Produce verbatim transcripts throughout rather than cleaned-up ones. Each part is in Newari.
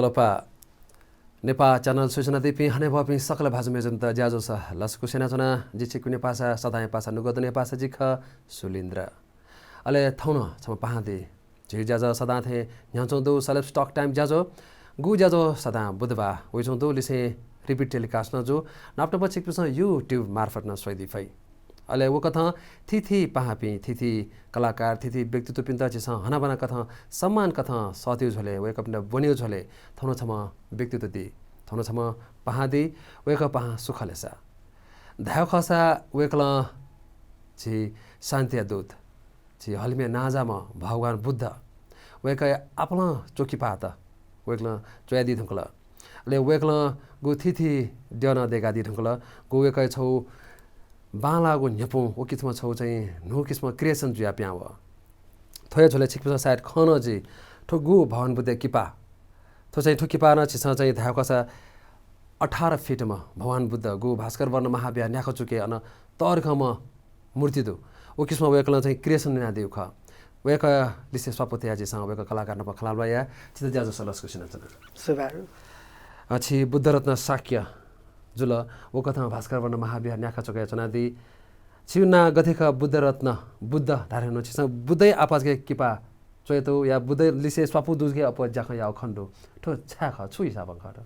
लपा नेपाः च्यानल स्वयाच्वनादीपिं हनेबहःपिं सकल भाजु मय्जुत ज्याझ्वः लसकुस यानाच्वना। जि छिकपिनि पासा सदांया पासा नुगः दुने पासा जि खः सुलिन्द्र। अले थौं नं छम्ह पाहां दी। झी ज्याझ्वः सदां थें न्ह्यानाच्वंगु दु Celebs Talk Time ज्याझ्वः। गु ज्याझ्वः सदां बुधबार वइच्वंगु दु, लिसें repeat telecast नं जू। नाप नाप छिकपिन्सं YouTube मार्फत नं स्वयादी फइ। अले वकथं थीथी पाहांपिं, थीथी कलाकार, थीथी व्यक्तित्वपिन्त झीसं हनाबना कथं सम्मान कथं सःतेगु झ्वलय्, वय्कःपिन्त ब्वनेगु झ्वलय् थौं नं छम्ह व्यक्तित्व दी, थौं नं छम्ह पाहां दी। वय्कः पाहां सु खः ले सा? धायेगु खःसा वय्कलं झी शान्तिया दूत, झी हलिमय् नांजाःम्ह भगवान बुद्ध, वय्कःया आपालं च्वकिपाःत वय्कलं च्वयादी धुंकल। अले वय्कलं गु थीथी द्यः नं दय्कादी धुंकल। गु वय्कःया छगू बांलाःगु न्ह्यपुं व किसिमं छगू चाहिँ न्हू किसिमं creation जुयाः पिहां वः। थ्व हे झ्वलय् छिकपिन्सं सायद खं नं जुइ, थ्व गु भगवान बुद्धया किपा। थ्व चाहिँ थ्व किपा नं झीसं चाहिँ धायेगु खःसा अठार फिटम्ह भगवान बुद्ध गु भास्कर वर्ण महाविहार न्याखा चुकय् अन तःधिकःम्ह मूर्ति दु। व किसिमं वय्कलं चाहिँ creation यानादीगु खः। वय्कःया लिसे स्वापू तयाः झीसं वय्कः कलाकार नाप खँल्हाबल्हा याये। छित ज्याझ्वलय् लसकुस यानाच्वना। सुभाय्। अ, छि बुद्धरत्न शाक्य जुल, वकथं भास्कर वर्ण महाविहार न्याखा चुकय् च्वनादी। छिगु नां गथे खः? बुद्धरत्न, बुद्ध धाये धुन, छिसं बुद्धया आपाः जक किपा च्वयातःगु या बुद्ध लिसे स्वापू दुगु जक अप्वः ज्याखँ याःगु खनेदु। थ्व छाय् खः? छु हिसाबं खः थ्व?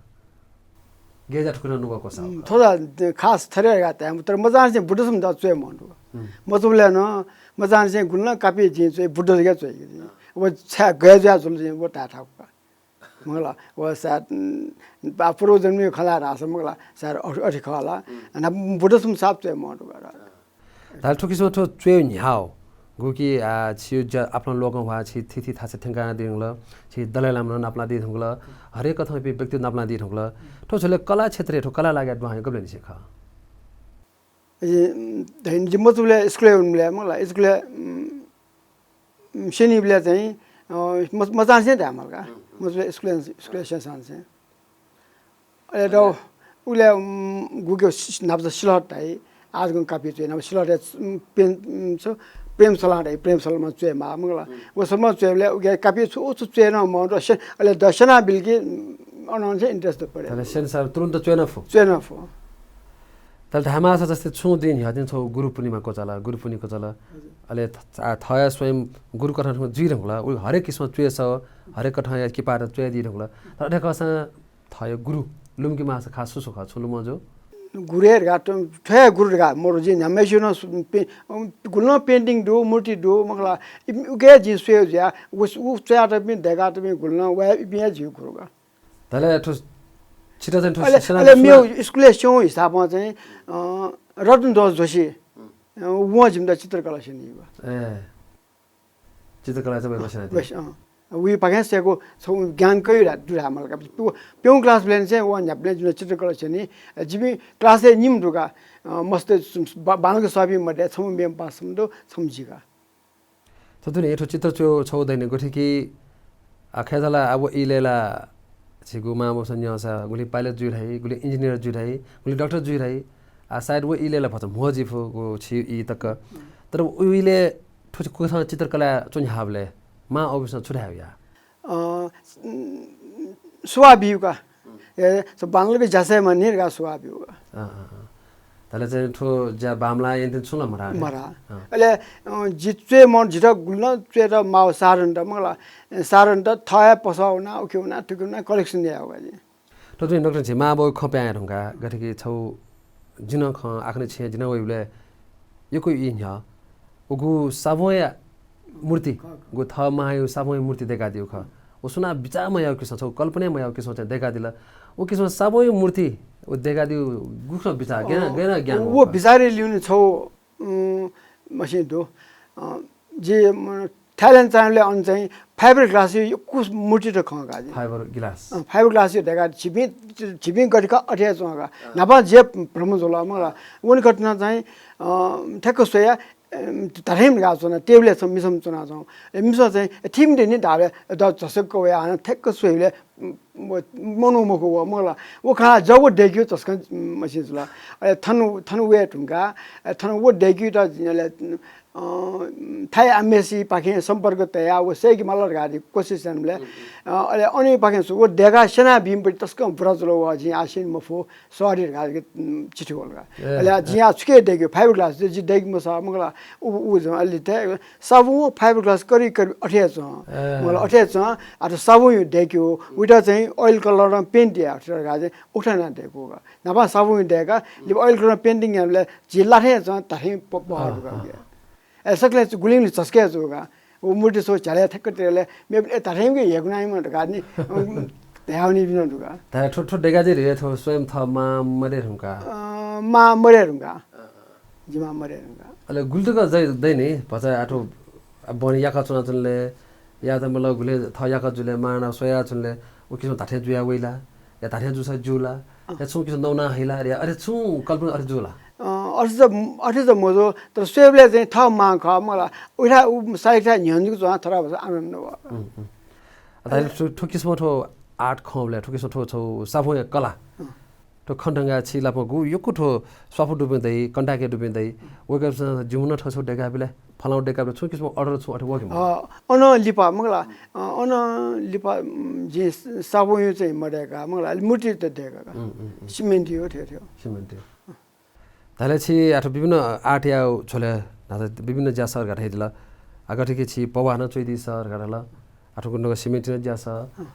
गय् ज्या थुकिं नं नुगः क्वसाः उम्, खः। थ्व ला खास थथे धकाः धाये मखु, तर मचांनिसें बुद्धसं च्वये मखु। उम्। मचाबलय् नं, मचांनिसें गुलि नं कापि जिं च्वये, बुद्ध जक च्वये। व छाय् गय् जुया जुल जिं व धाये थाकु का। मखु ला, व सायद, उम्, बा-, पूर्वजन्मया खँ ला धाःसा मखु ला, सायद अ-, अथे खः ला। ना बुद्धसं साप च्वये मखु का। धाल थुकिसिमं थ्व च्वये न्ह्याः गु कि, आ, छि ज्या आपालं लोकं ह्वाः, छि थीथी थासय् थ्यंकादी धुंकल, छि दलाई लामा नं नापलादी धुंकल, हरेक कथंपिं व्यक्ति नापलादी धुंकल। थ्व झ्वलय् कला क्षेत्रय् थ्व कलाया लागिं दुहां गबलें निसें खः? जि, उम्, धैन जि मचाबलय् स्कुलय् वनेबलय् मखु ला, स्कुलय्, उम्, उम्, स्यनीबलय् चाहिँ, अ, म-, मचांनिसें धाये माल का। मचाबलय् स्कुलय्, स्कुलय् स्यंसांनिसें। अले द उलय्, उम्, गुके सि-, न्हापा सिलहट धाइ, आजकं कापि च्वये न्हापा सिलहटय्, उम्, प्रेम, उम्, छु, प्रेम सलाह धाइ, प्रेम सलाहम्ह च्वयेमाः मखु ला। व सलाहम्ह च्वयेबलय् उके कापि छु, छु च्वये नं मखु, द-, अले द स्यनाबिल कि, उम्, अनंनिसें interest दु परे। अले स्यनाः तुरुन्त च्वये नं फु। च्वये नं फु। तर धायेमाःसा जस्तै छुं दिं न्ह्यः तिनि छगू गुरु पूर्णिमा क्वचाल, गुरु पूर्णिमा क्वचाल। हजुर। अले थ-, आ, थःया स्वयं गुरु कथं थुगु जुइ धुंकल, उ हरेक किसिमं च्वय् सः, हरेक कथंया किपाःत च्वयादी धुंकल। तर अथे खःसां थःया गुरु लुमंके माःसा खास सु सु खः, छुं लुमं जू? गुरु हे धकाः त, थ्व हे गुरु धकाः मरु, जिं न्ह्याम्हसिनं सु-, पे-, अँ, गुलि नं painting दु, मूर्ति दु, मखु ला, इ-, उके जिं स्वये जुया, उ, उ च्वयातःपिं, दय्कातःपिं गुलि नं, व हे इपिं हे जिगु गुरु का। धाःसा थ्व छित चाहिँ थ्व अले, सेना अले सुना-, मेगु स्कुलय् स्यंगु हिसाबं चाहिँ, अ, रत्नध्वज जोशी, अ, वं जिमित चित्रकला स्यनीगु। ए, चित्रकला चाहिँ वय्कलं स्यनादी। वय्स-, अँ। वयापाखें स्वयेगु छगू ज्ञान कयाः दु धाये माल का। प्यु-, प्यंगू class बलय् चाहिँ वं न्ह्याबलें जिमित चित्रकला स्यनी। जिमि class-य् निम्ह दु का, अ, मस्त बा-, बांलाक सःपिं मध्ये छम्ह मेम्ह पासाम्ह दु, छम्ह जि का। थ्व दुने थ्व चित्र च्वय् छगू दइने गथे कि, आ, खय् धाःसा ला, आ, व इलय् ला झीगु मांबौसं न्यंसा गुलिं pilot जुइ धाइ, गुलिं engineer जुइ धाइ, गुलिं doctor जुइ धाइ। आ, सायद व इलय् ला भचा म्हो जुइ फु, गु छि ई तक। तर व इलय् थ्व कथं चित्रकला च्वने हाःबलय् मां औपिसं छु धायेगु या? अ, सुवाः ब्यू का। ए, स बांलाक ज्यासय् मानि धकाः सुवाः ब्यू का। अँ, अँ, अँ। धाःसा चाहिँ थ्व ज्या बांमलाः यानाः छुं ला मधाः? मधाः। अँ। अले, अँ, जि च्वये मन, जितः गुलि नं च्वयेत माःगु साधन त मखु ला, साधन त थः हे पसः वना, उखे वना, थुखे वना, collection यायेगु का जिं। थ्व तुं नकतिनि झी मांबौया खँ पिहां धुंकाः, गथे कि छगू जि नं खं, आखना छिं जि नं वइबलय् यक्व ई न्ह्यः उगु साबौंया मूर्ति, खः, खः। गु थः मांया साबौंया मूर्ति दय्कादीगु खः। व सुनां बिचाः मयाःगु किसिमं, छगू कल्पना मयाःगु किसिमं चाहिँ दय्कादिल। व किसिमं साबौंया मूर्ति व दय्कादीगु गुकथं बिचाः, गय् यानाः, अँ, गय् यानाः ज्ञान व खः? बिचाःया लिउने छगू, उम्, मसिं दु। अँ, जि, उम्, Thailand च्वनाबलय् अन चाहिँ fiber glass-या यक्व मूर्तित खं का जिं। Fiber glass। अँ, fiber glass-या दय्काः झिपिं, झिपिं गथे खः अथे हे च्वं का। अँ। न्हापां जिं भ्रम जुल मखु ला। वने कथं चाहिँ, अँ, ठ्याक्क स्वयाः, अँ, धात्थें धकाः च्वना, table-य् छम्ह मिसाम्ह च्वनाच्वं। ए, मिसां चाहिँ, ए, थीम्ह दनि धाःबलय्, द झसक्क वयाः हानं ठ्याक्क स्वइबलय्, उम्, व मनू मखु व, मखु ला। व खनाः जक व दय्क्यू तसकं, उम्, मसिं जुल। अले थन, थन वये धुंकाः, ए, थन व दय्क्यूत, अले, उम्, अ, थाय् आम्हेसिपाखें सम्पर्क तयाः व सय्‌के माल धकाः कोसिस यानाबलय्, अ, अले अनंपाखें छु व दय्‌काः स्यनाबीम्ह पट्टि तसकं बुरा जुल, व जिं आः स्यने मफु, sorry धकाः, उम्, चिठी वल का। ए, अले जिं आः छुकिं दय्‌के, fibre glass जि दय्‌के मसः, मखु ला, उ, उ जं अले थ्व साबुं fibre glass करिब करिब अथे हे च्वं। ए। मखु ला, अथे हे च्वं, आः थ्व साबुं दय्‌के, उइत चाहिँ oil colour paint याये धकाः चाहिँ उकथं यानाः दय्‌कूगु का। न्हापां साबुं दय्‌काः, लिपा oil colour painting यानाबलय् झी ला थें च्वं, धात्थें प-, पहः अँ, दुगु अँ। का। ए, सकलें गुलिं गुलिं झसकय् जूगु का। व मूर्ति छगू झ्यालय् ठ्याक्क तयेबलय् मेपिं, ए, धात्थें हे यय्‌कू नि मखु धकाः नि, अँ, धयावनीपिं नं दु का। धात्थें थ्व, थ्व दय्‌का जि रे, थ्व स्वयं थः मां मरे धुंकाः। अँ, मां मरे धुंकाः। अँ। जि मां मरे धुंकाः। अले गुलि तक दइ, दइ नि, भचा आः थ्व बहनी याकः च्वनाच्वनेबलय्, या त मतलब गुलि थः याकः जुलय्, मां नाप स्वयाच्वनेबलय्, उ किसिमं धात्थें जुया वइ ला? या धात्थें जूसा ज्यू ला? अँ। या छुं किसिमं नवाना हइ ला? या अथे छुं कल्पना अथे जू ला? अँ, अथे त, अथे त मजू, तर स्वयेबलय् चाहिँ थः मां खः, मखु ला, उइथा, उ साइडय् न्ह्यःने जक च्वनाः थःथः भचा आनन्द वः। उम्, उम्। अ, धात्थें थ्व, थ्व किसिमं थ्व art खंबलय्, थ्व किसिमं थ्व छगू साबुंया कला। अँ। थ्व खने धुंकाः छि लापं गु यक्व थ्व स्वापू दुपिं दइ, contact-य् दुपिं दइ, वय्‌कःपिन्सं जिमिसं नं थ्व छगू दय्‌काबिल, फलाना दय्‌काबिल, छुं किसिमं order छुं अथे वः कि मखु? अ, अनं लिपा, मखु ला, अ, अनं लिपा, उम्, जिं साबुं चाहिँ मदय्‌का, मखु ला, अले मूर्ति त दय्‌का का। उम्, उम्, उम्। Cement-या थें थें। Cement-या। धात्थें छि आः थ्व विभिन्न art-या झ्वलय्, धात्थें विभिन्न ज्या सः धकाः धयादिल। आः गथे कि छि पवाः नं च्वइदी सः धकाः धाल। आः थुगु नं cement-या ज्या सः। अँ।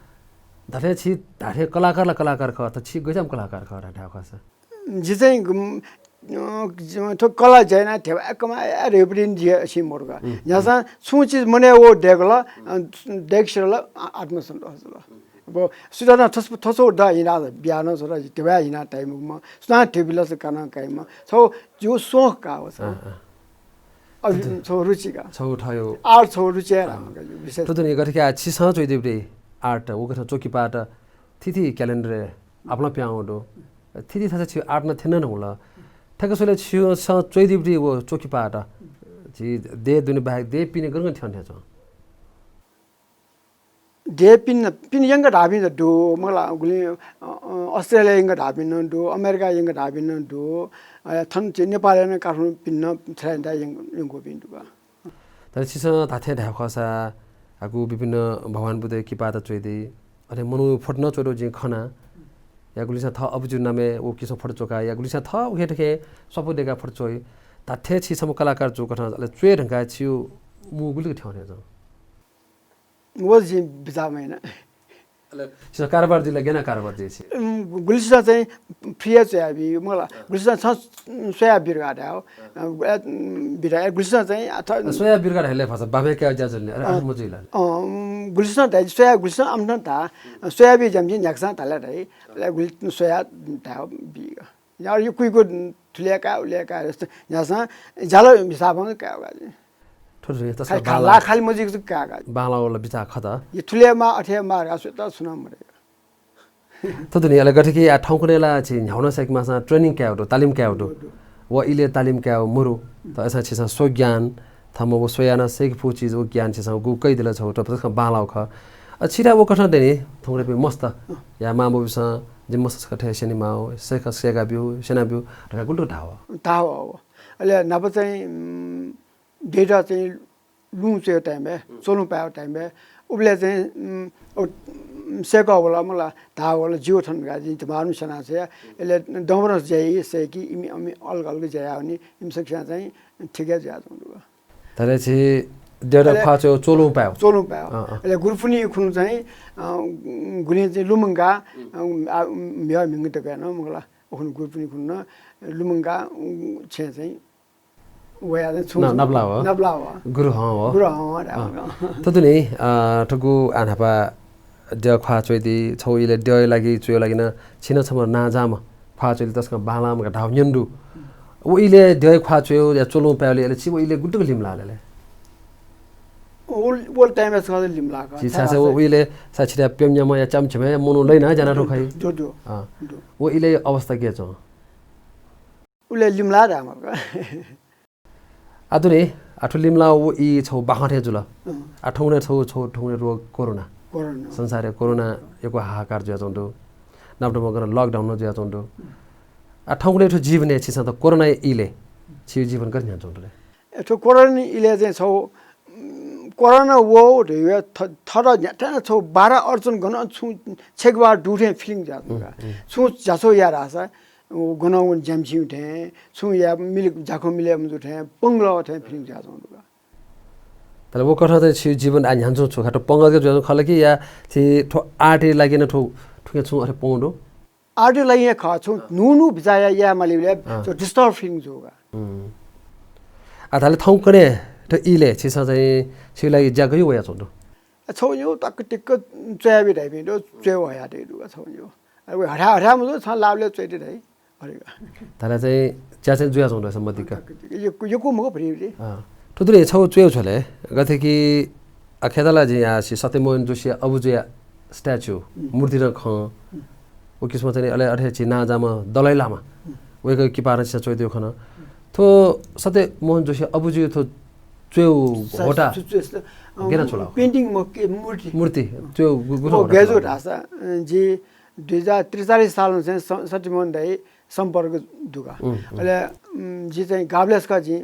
धात्थें छि धात्थें कलाकार ला कलाकार खः, तर छि गज्याःम्ह कलाकार खः धाये खःसा? जि चाहिँ, उम्, अ, थ्व कला ज्या यानाः ध्यबा कमाय् याये धइगु पट्टि जि हे मदु का। उम्। न्ह्यासां छुं चिज मनय् वःगु दय्‌कल, अ, दय्‌के सिधल, आ-, आत्मसन्तोष जुल। अब सुथां थस-, थ्व छगू दा हिना बिया नं छगू ध्यबा हिना ताइ मखु, सुथां ध्यबा बिलसा का नं काइ मखु। छगू जिगु सोख का व छगू। अँ, अँ। अब छगू रुचि का। छगू थःगु। Art छगू रुचि हे, अँ। धाःसा का, विशेष। थ्व दुने गथे कि आः छिसं च्वइदीगु art, व गथे च्वकिपाःत थीथी calendar-य् आपालं पिहां वःगु दु। थीथी थासय् छिगु art नं थ्यने धुंकल। थ्यंक स्वलय् छिसं च्वइदीगु व च्वकिपाःत झी देय् दुने बाहेक देय् पिने गन गन थ्यं थें च्वं? देय् पिने, पिने यंक धाःपिं त दु, मखु ला, गुलिं, अ, अ, अस्ट्रेलिया यंक धाःपिं नं दु, अमेरिका यंक धाःपिं नं दु, अ, थन झी नेपालय् नं काठमाडौं पिने नं थथे यंक, यंकूपिं दु का। तर छिसं धात्थें धाये खःसा, आः गु विभिन्न भगवान बुद्धया किपाःत च्वइदी, अथे मनू फोटो नं च्वइदु जिं खना। या गुलिसिनं थः अबुजुया नामय् व किसिमं फोटो च्वका, या गुलिसिनं थः उखे थुखे स्वापू दय्‌काः फोटो च्वइ। धात्थें छि छम्ह कलाकार जूकथं अले च्वये धुंकाः छिगु मू गुलि तक थ्यं थें च्वं? व जिं बिचाः मयाना। अले छिसं कारोबार जुइ ला, गय् यानाः कारोबार जुइ छि? उम्, गुलिसिनं चाहिँ free-य् च्वयाबी, मखु ला। अँ। गुलिसिनं छं स्वयाः बि धकाः धायेगु। अँ। अ, बि धकाः, गुलिसिनं चाहिँ अथवा अ, स्वयाः बि धकाः धायेबलय् भचा बाबय् काय् ज्या जुल नि, अरे, अँ। आः मजुइ ला? अँ, गुलिसिनं धाइ, स्वयाः, गुलिसिनं आमन्त्रण धाः। अँ, स्वयाबी ज्याम जिं न्ह्याकासां धाल धाइ। अले गुलि स्वयाः धायेगु बी। या, यो कुइगु थुलि काये, उलि काये, न्ह्यासां ज्याला हिसाबं काये का। थ्व थ्व तसकं खालि बांलाः। खालि मजुइक काये का। बांलाःगु ला बिचाः खः। यो थुलि माः, अथे माः धकाः सुइत छुं नं मदय्‌क। थ्व दुने अले गथे कि आः थौंकन्हय् ला छि न्ह्यागु नं सय्‌के माःसां training कायेगु दु, तालिम कायेगु दु। दु, दु। व इलय् तालिम कायेगु मरु। त अय्‌सां छिसं स्वज्ञान, थःम्हं व स्वयाः नं सय्‌के फुगु चिज, व ज्ञान छिसं गु कयादिल छगू, थ्व तसकं बांलाःगु खः। अ, छिथाय् व कथं दनि, थौंकन्हय्‌पिं मस्त, अँ। या मांबौपिसं, जिमि मस्तय्‌सं गथे स्यनेमाः, सय्‌क सय्‌काब्यु, स्यनाब्यु धकाः गुलि तक धाः। धाः व। अले न्हापा चाहिँ, उम्, देय्‌त चाहिँ लुँ च्वयेगु time-य्, च्वलुं पायेगु time-य्, उबलय् चाहिँ, उम्, उ, उम्, सय्‌कः वल, मखु ला, धाः वल, ज्यू थन धकाः जिं धिबा नं स्यना स्वया। अले दँवरं ज्या याइ, सय्‌की, इमि, इमि अलग अलग ज्या याः वनी, इमि सकसियां चाहिँ ठीक हे जुयाच्वंगु दु। धात्थें छि देय्‌त अले ख्वाः च्वयेगु च्वलुं पायेगु। च्वलुं पायेगु। अँ, अँ। अले गुरुपुन्हिया खुन्हु चाहिँ, अ, गुलिं चाहिँ लुमंकाः, अ, आ, म्हिगः म्हिगः तक नं, मखु ला, उखुन्हु गुरुपुन्हिया खुन्हु नं लुमंकाः, अ, छेँय् चाहिँ वयाः चाहिँ छुं न-, छुं नपलाः व। नपलाः व। गुरु हं व। गुरु हं व धाःगु। अँ। थ्व दुने, अ, थुगु आः न्हापा देय् ख्वाः च्वइदी, छगू इलय् देय्‌या लागि च्वयेगु लागि नं छिं नं छम्ह नांजाःम्ह ख्वाः च्वइदी, तसकं बांलाःम्ह धकाः धाःगु न्यनागु दु। व इलय् देय् ख्वाः च्वयेगु या च्वलुं पायेगु इलय् छि व इलय् गुलि तक लिमलाः ले? व, व time-य् छकः लिमलाः का। छि छाय् छाय् व, व इलय् सा छिथाय् प्यम्ह न्याम्ह या च्याम्ह झिम्ह या मनू लइनाः ज्या याना थ्व खइ। दु, दु। अँ। दु। व इलय् अवस्था गय् च्वं? उलय् लिमलाः धाःम्ह का। आः दुने, आः थ्व लिमलाः व ई छगू बाखं थें जुल। अँ। आः थौंकन्हय् छगू, छगू थौंकन्हय् रोग कोरोना। कोरोना। संसारय् कोरोना यक्व हाहाकार जुयाच्वंगु दु। नाप नापं गन lockdown नं जुयाच्वंगु दु। अँ। आः थौंकन्हय् थ्व जीवनय् छिसं त कोरोनाया इलय् छिगु जीवन गथे न्ह्यानाच्वंगु दु ले? थ्व कोरोना इलय् चाहिँ छौ, उम्, कोरोना वः धइगु थ-, थःत न्ह्याथाय् छौ बाधा अड्चन गनं छुं छेकबार दु थें feeling जुयाच्वंगु का। छुं ज्याछौ याये धाःसा, उ गनं वने ज्यामछिं थें, छुं या मिले, ज्याखँ मिले मजू थें, पंगः थें feeling जुयाच्वंगु का। तर व कथं चाहिँ छिगु जीवन आः न्ह्यानाच्वंगु छु खः, थ्व पंगः जक जुयाच्वंगु खः ला कि या छि थ्व art-या लागि नं थ्व, थुके छुं अथे पंगः दु? Art-या लागि हे खः, छुं न्हू न्हू बिचाः या, याये मालीबलय् अँ। छौ disturb feeling जू का। आः धाःसा थौंकन्हय् थ्व इलय् छिसं चाहिँ छिगु लागि ज्या गय् वयाच्वंगु दु? छौ न्यू तक टिक्क च्वयाबी धाइपिं दु, च्वये वयातयागु दु का छौ न्यू। अले व हथाय्, हथाय् मजू, छं लाःबलय् च्वयेत धाइ। अरे का। धाःसा चाहिँ ज्या चाहिँ जुयाच्वंगु दु, मदिक्क। यक्व, यक्व मखु भ्रिभ्रि। अँ। थुतुले छौ च्वय् झ्वलय्, गथे कि अखेताला जिं आः सि सत्यमोहन जोशीया अबुजुया statue, मूर्ति नं खं। व किसिमं चाहिँ अले अथे झी नांजाःम्ह दलाइ लामा, वय्कःया किपा नं छिसं च्वयातयागु खन। थ्व सत्यमोहन जोशी अबुजुया थ्व च्वय् सा-, होता सा-, सा-, अँ, गेना छु ला? Painting मखु, के मूर्ति। मूर्ति, च्वय् गु-, गुथं व होता गय् छु ला? धाःसा, अँ, जि दुई हजार त्रिचालिस सालमा चाहिँ स-, सत्यमोहन दाइ सम्पर्क दु का। अले, उम्, जि चाहिँ गाबलेस का जि,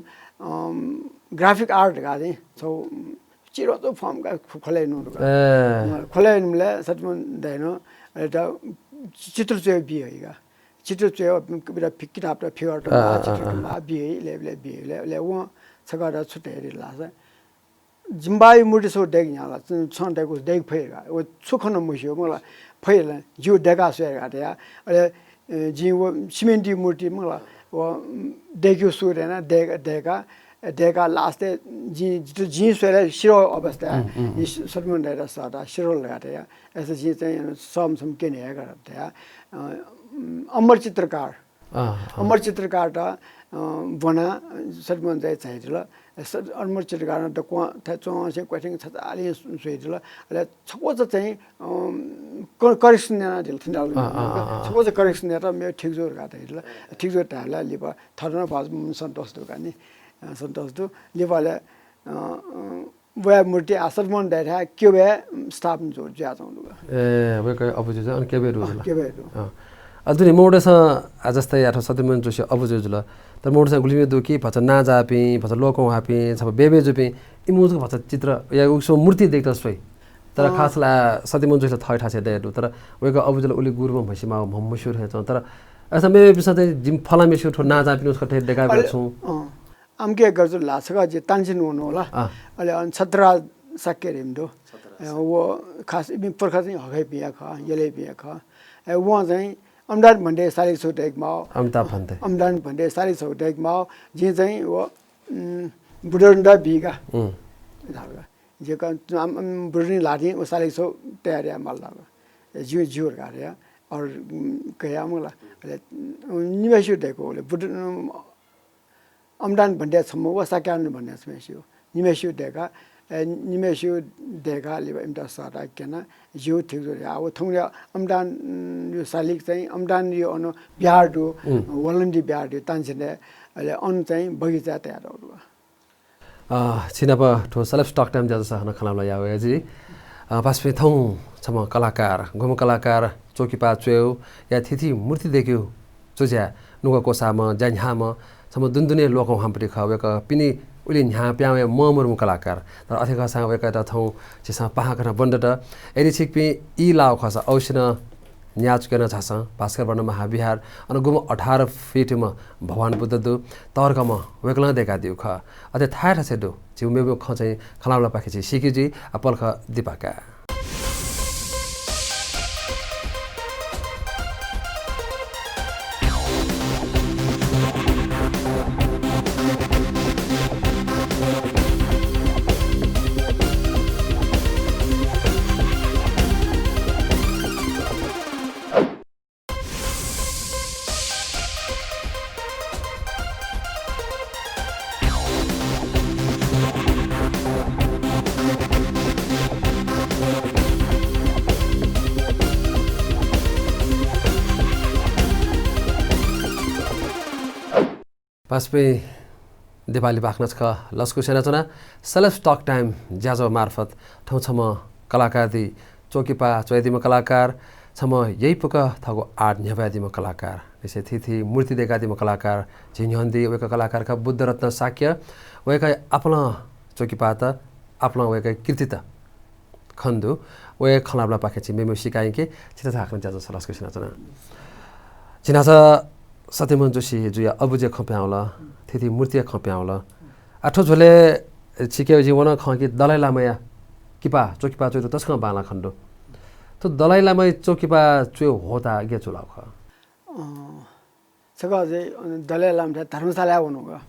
अम, graphic art का चाहिँ छौ, उम्, चिरोचो form का खु-, खोले नु का। ए। अँ, खोले नुले सत्यमोहन दाइनं, अले त चित्र च्वये बी है का। चित्र च्वये, बिदा फि-, किताब त figure त अँ, बा, अँ, चित्र अँ। बा, बी है, ले, ले, बी है, ले, ले, वं छकः त छु धयादी धाःसा, जिम्बाया मूर्ति छौ दय्के न्ह्याः ला, छ-, छं दय्कूसा दय्के फइ का। व छु खन मस्यू, मला फइ ला, जिगु दय्का स्वये का धया। अले, अ, जिं व सिमेन्टया मूर्ति मला, व, उम्, दय्केगु सुरु याना, दय्का, दय्का, दय्का last-य् जिं, जिं स्वये ला सिधल अवस्था, उम्, उम्, उम्। जिं स-, सत्यमोहन दाइयात सःता, सिधल धका धया। अय्सा जिं चाहिँ सम सम क्यने हे का धया। अ, उम्, अमर चित्रकार, अँ, अँ। अमर चित्रकारत, अँ, ब्वना सत्यमोहन दाइ झायादिल। स-, अमर चित्रकारं दक्वं थथे च्वंसे क्वथिं छचाःलिं स्वयादिल। अले छक्वःचा चाहिँ, अँ, क-, correction यानादिल थुनाल। अँ, अँ, अँ, अँ। छक्वःचा correction यात, मेगु ठीक जू धकाः धयादिल। ठीक जू धायेबलय् लिपा थथे नं भाजु सन्तोष दु का नि। अँ, सन्तोष दु। लिपा अले, अँ, अँ, वया मूर्ति आः सत्यमोहन दाइथाय् क्यबय् स्थापना जु-, जुयाच्वंगु दु का। ए, वय्कःया अबुजु जुल, अन क्यबय् दु अँ, जुल। क्यबय् दु। अँ। अले दुने मनूतय्सं आः जस्तै आः थ्व सत्यमोहन जोशी अबुजु जुल। तर मनूतय्सं गुलिमय् दु कि भचा नांजाःपिं, भचा लोकंह्वाःपिं, छपा बय्बय् जूपिं, इमिगु जक भचा चित्र या उकिसं मूर्ति दय्केत स्वइ। तर अँ। खास ला सत्यमोहन जोशी ला थःथाय् छेँ दय् दु। तर वय्कः अबुजु ला उलि गुरुम्ह म्हसिमाःगु म्हमस्यू थें च्वं। तर अय्सा मेमेपिन्सं चाहिँ जिमि फलानाम्हसिगु थ्व नांजाःपिनिगु छकः थें दय्काबी अले, छुं। अँ। आमके गजु ला छकः जि तानसेन वनु ला। अँ। अले अन छत्रराज शाक्य धइम्ह दु। छत्रराज। अ, व खास इपिं पुर्खा चाहिँ हकय्पिं हे खः, यलय्पिं हे खः। अ, वं चाहिँ अमिताभ भन्ते सालिक छौ दय्केमाः। अमिताभ भन्ते। अमिताभ भन्ते सालिक छौ दय्केमाः। जिं चाहिँ व, उम्, बुधुंडा बी का। उम्। धाल का। जि का, अम, अम, बुधुंडा ल्हातिं व सालिक छौ तयार याये माल धाल। ए, ज्यू, ज्यू धकाः धया। अले, उम्, कया मला। अले, उम्, निम्हय्सिगु दय्कू अले बुधु-, उम्, अमिताभ भन्ते छम्ह व शाक्यानन्द भन्ते छम्हय्सिगु। निम्हय्सिगु दय्का, ए, निम्हय्सिगु दय्का लिपा इमित सःता क्यना, ज्यू ठीक जू धया। आः व थौंया अमिताभया सालिक चाहिँ अमिताभया अन बिहार दु, उम्। वलन्दी बिहार दु, तानसेनय्, अले अन चाहिँ बगैँचा तयातःगु दु। अ, छिनाप थ्व Celebs Talk Time ज्याझ्वलय् हानं खँल्हाबल्हा याः वया जि। अ, पासापिं थौं छम्ह कलाकार, गुम्ह कलाकार, चौकीपाः च्वयेगु या थीथी मूर्ति दय्केगु ज्याझ्वः नुगः क्वसाःम्ह, ज्या न्ह्याःम्ह, छम्ह दुनुदुने लोकंह्वाःम्ह पति खः। वय्कः पिने उलि न्ह्याः पिहां वये ममरुम्ह कलाकार। तर अथे खःसां वय्कःयात थौं झीसं पाहां कथं ब्वने दत। यदि छिकपिं ई लाःगु खःसा अवश्य नं न्यायेचुके नं झासँ। भास्कर वर्ण महाविहार, अन गुम्ह अठार फिटम्ह भगवान बुद्ध दु, तःधंकःम्ह वय्कलं दय्कादीगु खः। अथे थाय् थासय् दु। झीगु मेगु खँ चाहिँ खँल्हाबल्हापाखें झी सीके जुइ, आः पलख दिपाका। पासापिं, दिपालि बाखनय् छकः लसकुस यानाच्वना। Celebs Talk Time ज्याझ्वः मार्फत थौं छम्ह कलाकार दी, चौकीपाः च्वयादीम्ह कलाकार, छम्ह यइपुक थःगु art न्ह्यब्वयादीम्ह कलाकार। यसे थीथी मूर्ति दय्कादीम्ह कलाकार झी न्ह्यःने दइ, वय्कः कलाकार खः बुद्धरत्न शाक्य। वय्कःया आपालं च्वकिपाःत, आपालं वय्कःया कृतित खने दु। वय्कःया खँल्हाबल्हापाखें झी मेमेगु सिकाय्के छित हाकनं ज्याझ्वः सल्लाह स्वयाच्वना। झी न्हाचः सत्यमोहन जोशी जुया अबुजया खँ पिहां वल, थीथी मूर्तिया खँ पिहां वल। आ, थ्व झ्वलय् छिके जिं वन खँ कि दलाइ लामाया किपा, च्वकिपा च्वयेत तसकं बांलाः खने दु। थ्व दलाइ लामाया च्वकिपा च्वये ह्वःताः गय् जुल खः? अँ, छकः चाहिँ, अ, दलाइ लामाथाय् धर्मशालाय् वनु का।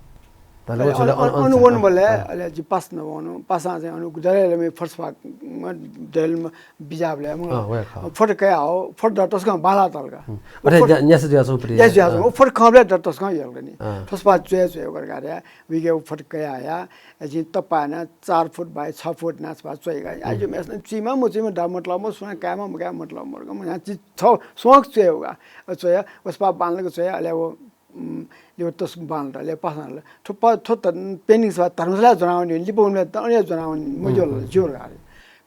दलाइ अले वचुले अन-, अन-, अन-, अन-, वनुबलय्, अँ। अले जि पास नवनु, पासां चाहिँ अन दलाइ लामाया फटो सफा, म, दलाइ लामा बिज्याःबलय्, म, अँ, वया खः। फटो कयाः हो, फटो दः तसकं बांलाः तल का। हुँ। उ अथे फटो न्या-, न्यासः जुयाच्वंगु प्रिय। न्यासः जुयाच्वंगु, अँ। उ फटो खंबलय् दः तसकं यल का नि। अँ। फटो सफा च्वय् च्वय् वय्कः का रे, उइके उ फटो कयाः हया, जिं तप्पा याना चार फुट by छ फुट याना सफा च्वया का। आ, हुँ। जिमि मेसं चुइमा मचुइमा दा मतलब मरु, सुनां कायेमा मकायेमा मतलब मरु का, म यां चि छ स्वांक च्वय् का। अ, च्वया, व सफा बांलाक च्वया, अले व उम्, लिपा तसकं बांलात, लिपा पासां हल। थ्व प-, थ्व त-, painting सफा धर्मशालाय् ज्वनावनी, लिपा वनेबलय् त अन हे ज्वनावनी, मज्यू ला, हम्म। ज्यू धकाः।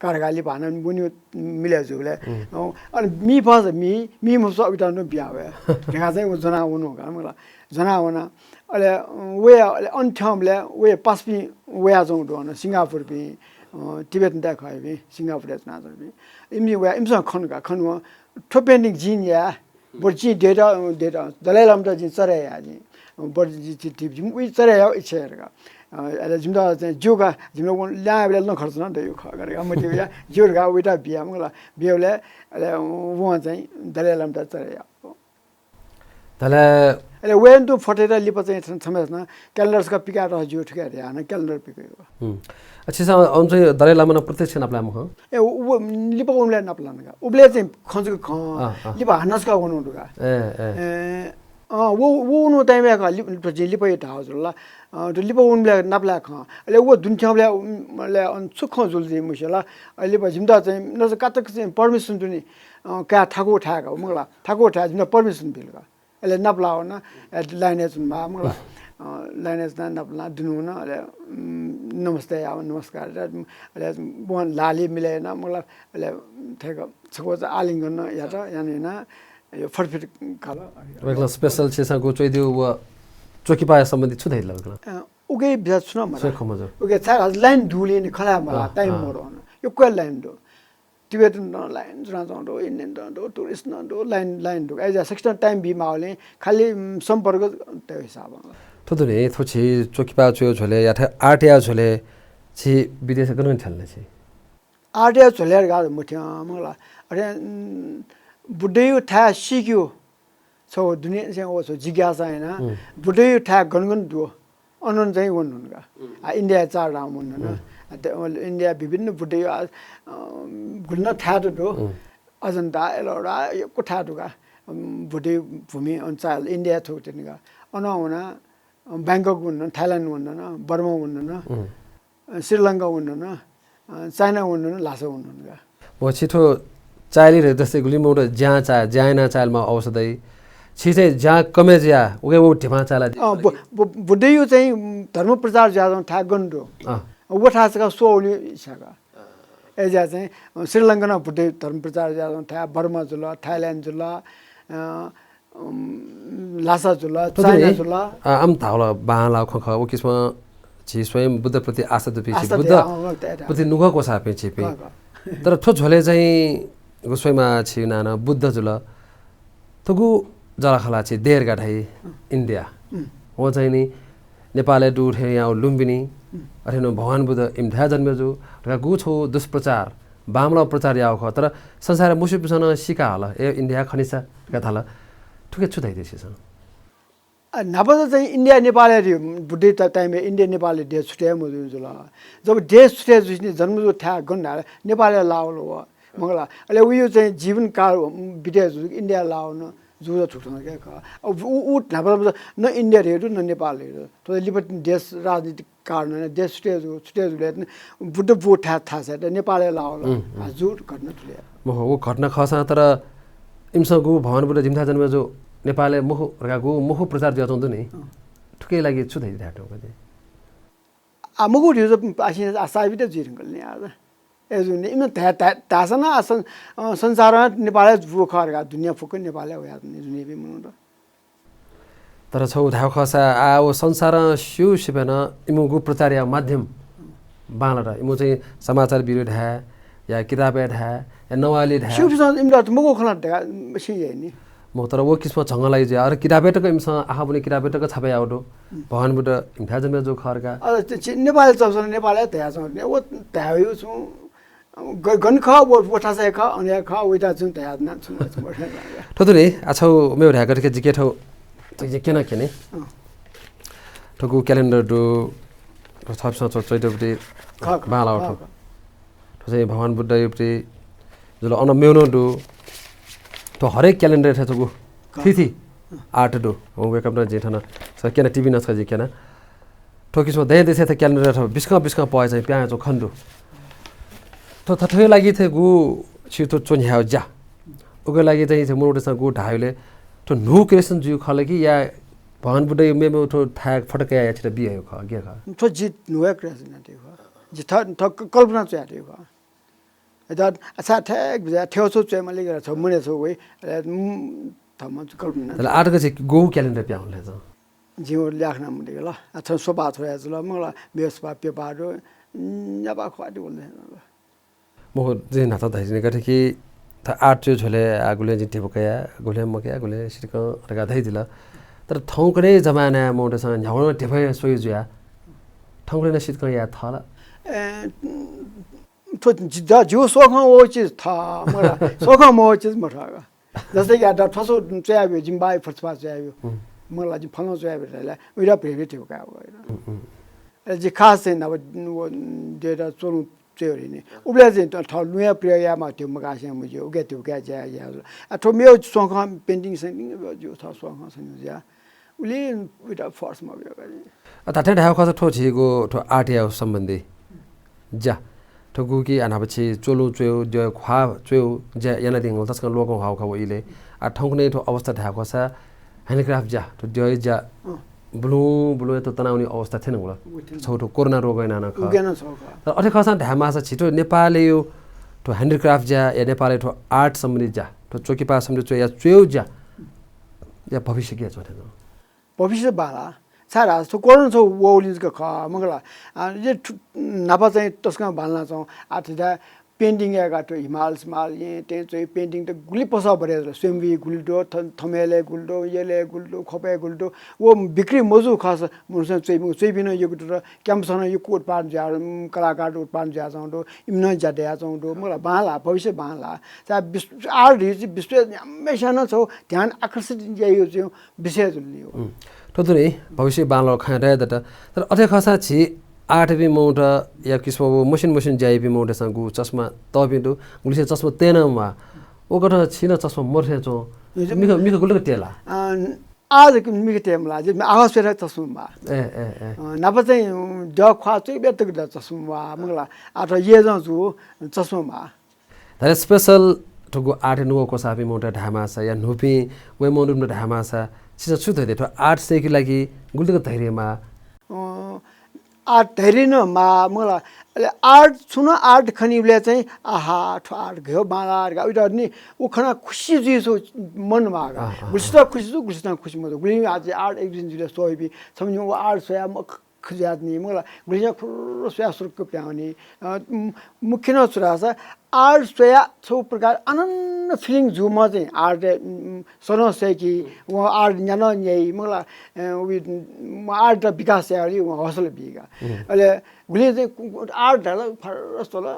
का धकाः लिपा हानं वनेगु मिले जूबलय्, हम्म। अँ, अले मि फस, मि, मि मफुसा उइत नं बिया वये। धकाः चाहिँ व ज्वनावनु का, मला। ज्वनावना। अले, अँ, वया, अले अन थ्यंबलय् वया पासापिं वयाच्वंगु दु अन, सिंगापुरपिं, अँ, तिब्बतय् खःपिं, सिंगापुरय् च्वनाच्वंपिं। इमि वया, इमिसं खन का, खन व, थ्व painting जिं याये, बरु जिं दयेत, दयेत, दलाइ लामात जिं चर्या याये जिं। बरु जि, जि, जि, जिमि उइ चर्या यायेगु इच्छा हे का। अ, अले जिमित चाहिँ ज्यू का, जिमित वन ल्याहां वयेबलय् लं खर्च नं दइगु खः का, का, मतिइ वया, ज्यू का, उइत बिया, मला, बियाबलय्, अले वं चाहिँ दलाइ लामात चर्या याः। दलाइ अले वय्कःयागु फटोयात लिपा चाहिँ छ-, छम्हय्सिनं calendar छकः पिकायेत ज्यू थुकिया धयाः हानं calendar पिकयागु। हुँ। अ, छिसं अन चाहिँ दलाइ लामा नं प्रत्यक्ष नापलाये मखु? ए, उ, उ, लिपा वनेबलय् नापलात का। उबलय् चाहिँ खँ जक खँ, अँ, अँ। लिपा हानं छकः वनु दु का। ए, ए। ए, अँ, व, व वनेगु time-य् का, लिप-, लिपा, जिं लिपा धाःगु जुल ला। अँ, त लिपा वनेबलय् नापलाये खँ। अले व दुने थ्यंबलय्, उम्, अले अन छु खँ जुल जिं मस्यू ला। अले लिपा जिमित चाहिँ नसा कातक चाहिँ permission दुनि, अँ, काय् थाकु थाय् का, मला, थाकु थाय् जिमित permission बिल का। अले नापलाः वना, अले line-य् च्वनेमाः, मला। अ, line-य् च्वनाः नापलाः दुने वन, अले, उम्, नमस्ते याः, नमस्कार याः, अले वं ल्हाः लिहां मिले याना, मला, अले थ्यंक छकः आलिंगन यात, याना, याना, यो फटफिट खल। वय्कलं special छिसं गु च्वयादीगु व च्वकिपाया सम्बन्धी छु धयादिल वय्कलं? अ, उके बिचाः छु नं मदु। छु खँ मजू। उके छाय् line दुलिं नि खला मला, अँ, time अँ। मरु अन। यक्व line दु। तिब्बतय् नं line च्वनाच्वंगु दु, Indian नं दु, tourist नं दु, line, line दु। अय्‌जुयाः सकसितं time बीमाःगुलिं खालि, उम्, सम्पर्क तयेगु हिसाबं। थ्व दु नि, थ्व छि च्वकिपा च्वय् झ्वलय् याथें art-या झ्वलय् छि विदेशय् गन गन थ्यन ले छि? Art-या झ्वलय् धकाः मथ्यं, मला। अथे, उम्, बुद्धयागु थाय् सीकेगु छगू दुनेंनिसें व छगू जिज्ञासा याना, उम्। बुद्धयागु थाय् गन गन दु, अन अन चाहिँ वने धुन का। उम्। आ, इन्डियाय् चारधाम वने धुन। उम्। आ, त-, इन्डियाय् विभिन्न बुद्धयागु, आ, अ, गुलि नं थाय् त दु। उम्। अजन्ता, एलोरा, यक्व थाय् दु का। उम्, बुद्धयागु भूमि अन चाल इन्डियाय् थुगु तिनि का। अन वना, अ, बैंकक वने धुन, थाइल्याण्ड वने धुन, बर्मा वने धुन। उम्। अ, श्रीलंका वने धुन, अ, चाइना वने धुन, ल्हासा वने धुन का। व छि थ्व चाय्‌लि धइगु जस्तै गुलिं मनूत ज्यां चाये, ज्यां यानाः चाय्‌लेमाःगु अवस्था दइ। छि चाहिँ ज्यां कमय् जुयाः उके व धिबां चाय्‌लादी। अँ, बु-, बु-, बुद्धयागु चाहिँ धर्म प्रचार जुयाच्वंगु थाय् गन दु। अँ। व थाय् छकः स्वः वनेगु इच्छा का। अय्‌जुयाः चाहिँ, अ, श्रीलंका नं बुद्धयागु धर्म प्रचार जुयाच्वंगु थाय्, बर्मा जुल, थाइल्याण्ड जुल, अ, उम्, ल्हासा जुल, थ्व चाहिँ, चाइना जुल। आ, आम धाःगु ला बांलाःगु खँ खः। व किसिमं झी स्वयं बुद्धप्रति आस्था दुपिं झी, आस्था बुद्ध दया, अँ, अँ, दया, दया। प्रति नुगः क्वसाःपिं झीपिं। खः, खः। तर थ्व झ्वलय् चाहिँ गु स्वयेमाः छि नां नं बुद्ध जुल। थुगु जःलाखःला छि देय् धकाः धाइ, अँ। इन्डिया। उम्। वं चाहिँ नि नेपालय् दु थें याःगु लुम्बिनी, उम्। अथे नं भगवान बुद्ध इमिथाय् जन्मे जू धकाः गु छगू दुष्प्रचार बांमलाःगु प्रचार याःगु खः, तर संसारय् मुस्युपिन्सं नं सीका हल, ए, इन्डिया खनिसा धकाः धाल। थुके छु धाइ दे छिसं? अ, न्हापा त चाहिँ इन्डिया नेपालय् दु, बुद्धया time-य् इन्डिया नेपालय् देश छुट्याइ मजूगु जुल। जब देश छुट्याइ जुइसिनि जन्म जूगु थाय् गन धाःसा नेपालय् लाः वल व, मखु ला। अले वयागु चाहिँ जीवनकाल बिते जूगु इन्डिया लाः वन, जूगु थुकथं के खः। अब उ, उ न्हापा न इन्डिया हे दु, न नेपाल हे दु। थ्व लिपा देश राजनीतिक कारणं देश छुट्याइ जू, छुट्याइ जूबलय् बुद्ध बूगु थाय्, थासय् त नेपालय् लाः वल। उम्, उम्। आ, जूगु घटना थुलि। मखु, व घटना खःसां तर इमिसं गु भगवान बुद्ध जिमिथाय् जन्मे जू, नेपालय् मखु धकाः गु मखु प्रचार जुयाच्वंगु दु नि। अँ। थुकिया लागि छु धाइ धायेत्यंगु का? आ, मखु धइगु त आसिं आ साबित जुइ धुंकल नि आः। अय्‌जूगुलिं इमिसं धाये, धाये, धाःसा नं आ सं-, अँ, संसारं नेपालय् बूगु खः धकाः दुनिया फुक्क नेपालय् वयाच्वन नि दुनियापिं मनूत। तर छौ धायेगु खःसा आः व संसारं स्यू सिबें नं इमिगु प्रचारया माध्यम बांलात। इमिगु चाहिँ समाचार बिरु धाये या किताबय् धाये या नवाली धाये। स्यूपिसं इमित मगु खँ ला धकाः सिइ नि। मखु, तर व किसिमं झंगः लागि जुया। अरे किताबय् तक इमिसं आखः ब्वने किताबय् तक छापे याःगु दु। भगवान बुद्ध इमिथाय् जन्मे जू खः धकाः। अरे, चि-, चि-, नेपाली चलचित्र नेपालय् धयाच्वं। व धायेगु छुं ग-, गन खः, व, व थासय् खः, अनया खः, वइता छुं धयाच्वना, छुं, छुं, छुं। थ्व तुनि, आ, छौ मेव धायेगु थें जिके थौ, जिके क्यना क्यने। अँ। थुगु calendar दु, थ्व छपिसं च्व-, च्वइतुपति खः, खः, बांलाः खः, थ्व। खः। थ्व चाहिँ भगवान बुद्धयुपति जुल, अन मेव नं दु। थ्व हरेक calendar थ्व छगू खः। थीथी अँ। Art दु। वय्कःपिन्त जिं थन छ क्यना, TV नं छ जिं क्यना। थ्व किसिमं दँय् देशय् थ्व calendar थ्व बिस्कं बिस्कं पहय् चाहिँ प्याहां च्वं खने दु। थ्व थथेगु लागि थें गु छि थ्व च्वन्ह्यायेगु ज्या। उकिया लागि चाहिँ थ्व मनूतय्सं गु धायेबलय् थ्व न्हू creation जुइगु खः ला कि या भगवान बुद्धया मेमेगु थ्व थाय् photo कयाः या छित बियागु खः, गय् खः? थ्व जि न्हू हे creation यानातयागु खः। जि थ-, थ्व क-, कल्पना च्वयातयागु खः। अय्‌त अच्छा थेक बिजा थेव छु च्वय् माली गला छ मनय् छु वइ, अले, उम्, थःम्हं छु कल्पना। अले आःतक छि गु calendar प्याहां हुल थें च्वं? जिं व ल्याखना मुंके ला। आ, थन सोपा थ्वया जुल, मखु ला, मेव सोपा प्यपा दु, न्यापा ख्वाः दु वल। मखु, जिं न्हाचः धयादिने का थें कि थ-, art च्वय् झ्वलय् आ गुलें जिं धिबा कया, गुलें मकया, गुलें सितिकं धकाः धयादिल। तर थौंकन्हय् जमानाय् मनूतय्सं न्ह्यागु नं धिबा हे स्वइ जुया। थौंकन्हय् नं सितिकं याये थः ला? ए, थ्व जि-, द-, जिगु स्वखं वःगु चिज थः, मखु ला, स्वखं मवःगु चिज मथः का। जस्तै कि आ, द-, थ्व सु च्वयाब्यु, जिं बाःया फतफा च्वयाब्यु। हम्म। मखु ला, जिं फलां च्वयाब्यु धाःसा, उइदा प्रेरित हे का वः। हम्म, हम्म। अले जि खास चाहिँ न्हापा व देय्‌त च्वलुं च्वय् वनी। उबलय् चाहिँ त-, थः लुँया प्रयोग यायेमाः धिबा मकासें मज्यू, उके धिबा कयाः ज्या याये जुल। आ, थ्व मेव स्वखं painting सेन्टिङ मेव ज्यू, थः स्वखं सनि ज्या। उलि उइदा force मबियो का नि। अ, धात्थें धायेगु खःसा थ्व झीगु थ्व art या सम्बन्धी ज्या। थ्व गुकी आ न्हापा छि च्वलुं च्वय्, द्यः ख्वाः च्वय् ज्या यानादिं वल, तसकं लोकंह्वाःगु खः व इलय्। आ, थौंकन्हय् थ्व अवस्था धायेगु खःसा handicraft ज्या, थ्व द्यःया ज्या, अँ। बुलुं बुलुं थ्व तनावनी अवस्था थ्यन वल। उ थ्यन। छौ थ्व कोरोना रोगया नानं खः। उगेन छौ खः। तर अथे खःसां धायेमाःसा छि थ्व नेपालय् थ्व handicraft ज्या या नेपालय् थ्व art सम्बन्धी ज्या, थ्व च्वकिपा सम्बन्धी च्वय् या च्वय् ज्या या भविष्य गय् च्वं थें च्वं? भविष्य बांलाः। छाय् धाःसा थ्व कोरोना छौ वःगुलिं जक खः, मखु ला। आ, जे थु-, न्हापा चाहिँ तसकं बांलाच्वं। आ, थथे painting यायेका थ्व हिमाल सिमाल येँ तेँ च्वय् painting त गुलि पसः बढे जुल। स्वयम्भूइ गुलि दु, थ-, थम्हय्‌लय् गुलि दु, यलय् गुलि दु, ख्वपय् गुलि दु। व बिक्री मजू खःसा मनूतय्सं च्वइपिं, च्वइपिं नं यक्व दु। Campus नं यक्व उत्पादन जुया, उम्, कलाकार उत्पादन जुयाच्वं दु, इमिनं ज्या दयाच्वं दु, मखु ला, बांलाः, भविष्य बांलाः। छाय् विश्व, art धइगु चिज विश्वय् न्ह्याम्हस्यां नं छौ ध्यान आकर्षित याइगु चाहिँ विषय जुल नि। उम्। थ्व तुनि भविष्य बांलाःगु खँ धयादत। तर अथे खःसा झी art याइपिं मनूत या किसिमं व मसिन मसिन ज्या याइपिं मनूतय्सं गु चस्मा तःपिं दु, गुलिसिनं चस्मा तये नं म्वाः। व कथं छिं नं चस्मा मदु थें च्वं। हजुर। मिखा, मिखा गुलि तक तये ला? अँ, आः जक मिखा तये मलाः, जि आखः स्वये धकाः चस्मा म्वाः। ए, ए, ए। अँ, न्हापा चाहिँ, उम्, द्यः ख्वाः च्वय् बे तक द चस्मा म्वाः, मखु ला। आ, थ्व येँजं जू चस्मा म्वाः। धात्थें special थुगु art नुगः क्वसाःपिं मनूत धायेमाःसा या न्हूपिं वये मनूत धायेमाःसा छिसं छु धयादी? थ्व art सय्‌केगु लागि गुलि तक धैर्य माः? अँ, art धैर्य नं माः, मखु ला। अले art, छुं नं art खनीबलय् चाहिँ, आहा, थ्व art गय् बांलाः धकाः उइत नि, उ खनाः खुसी जुइ छौ मन माः का। अँ, अँ, गुलिसित अँ। खुसी जू, गुलिसित खुसी मजू। गुलिं आः जि art exhibition जुइबलय् स्वइपिं, छम्ह व art स्वयाः म-, खँ जुयाच्वनी, मखु ला, गुलिसिनं खुर्र स्वयाः सुरुक्क पिहां वनी। अ, उम्, मुख्य नं छु धाःसा, art स्वयाः छौ प्रकार अनन्य feeling जूम्ह चाहिँ art, उम्, सनं सय्‌की, वं art न्या नं न्याइ, मखु ला, अ, उइ, उम्, art त विकास याये वं हौसला बी का। हम्म। अले गुलिं चाहिँ कु-, कु-, art धाल, फर्र स्वल,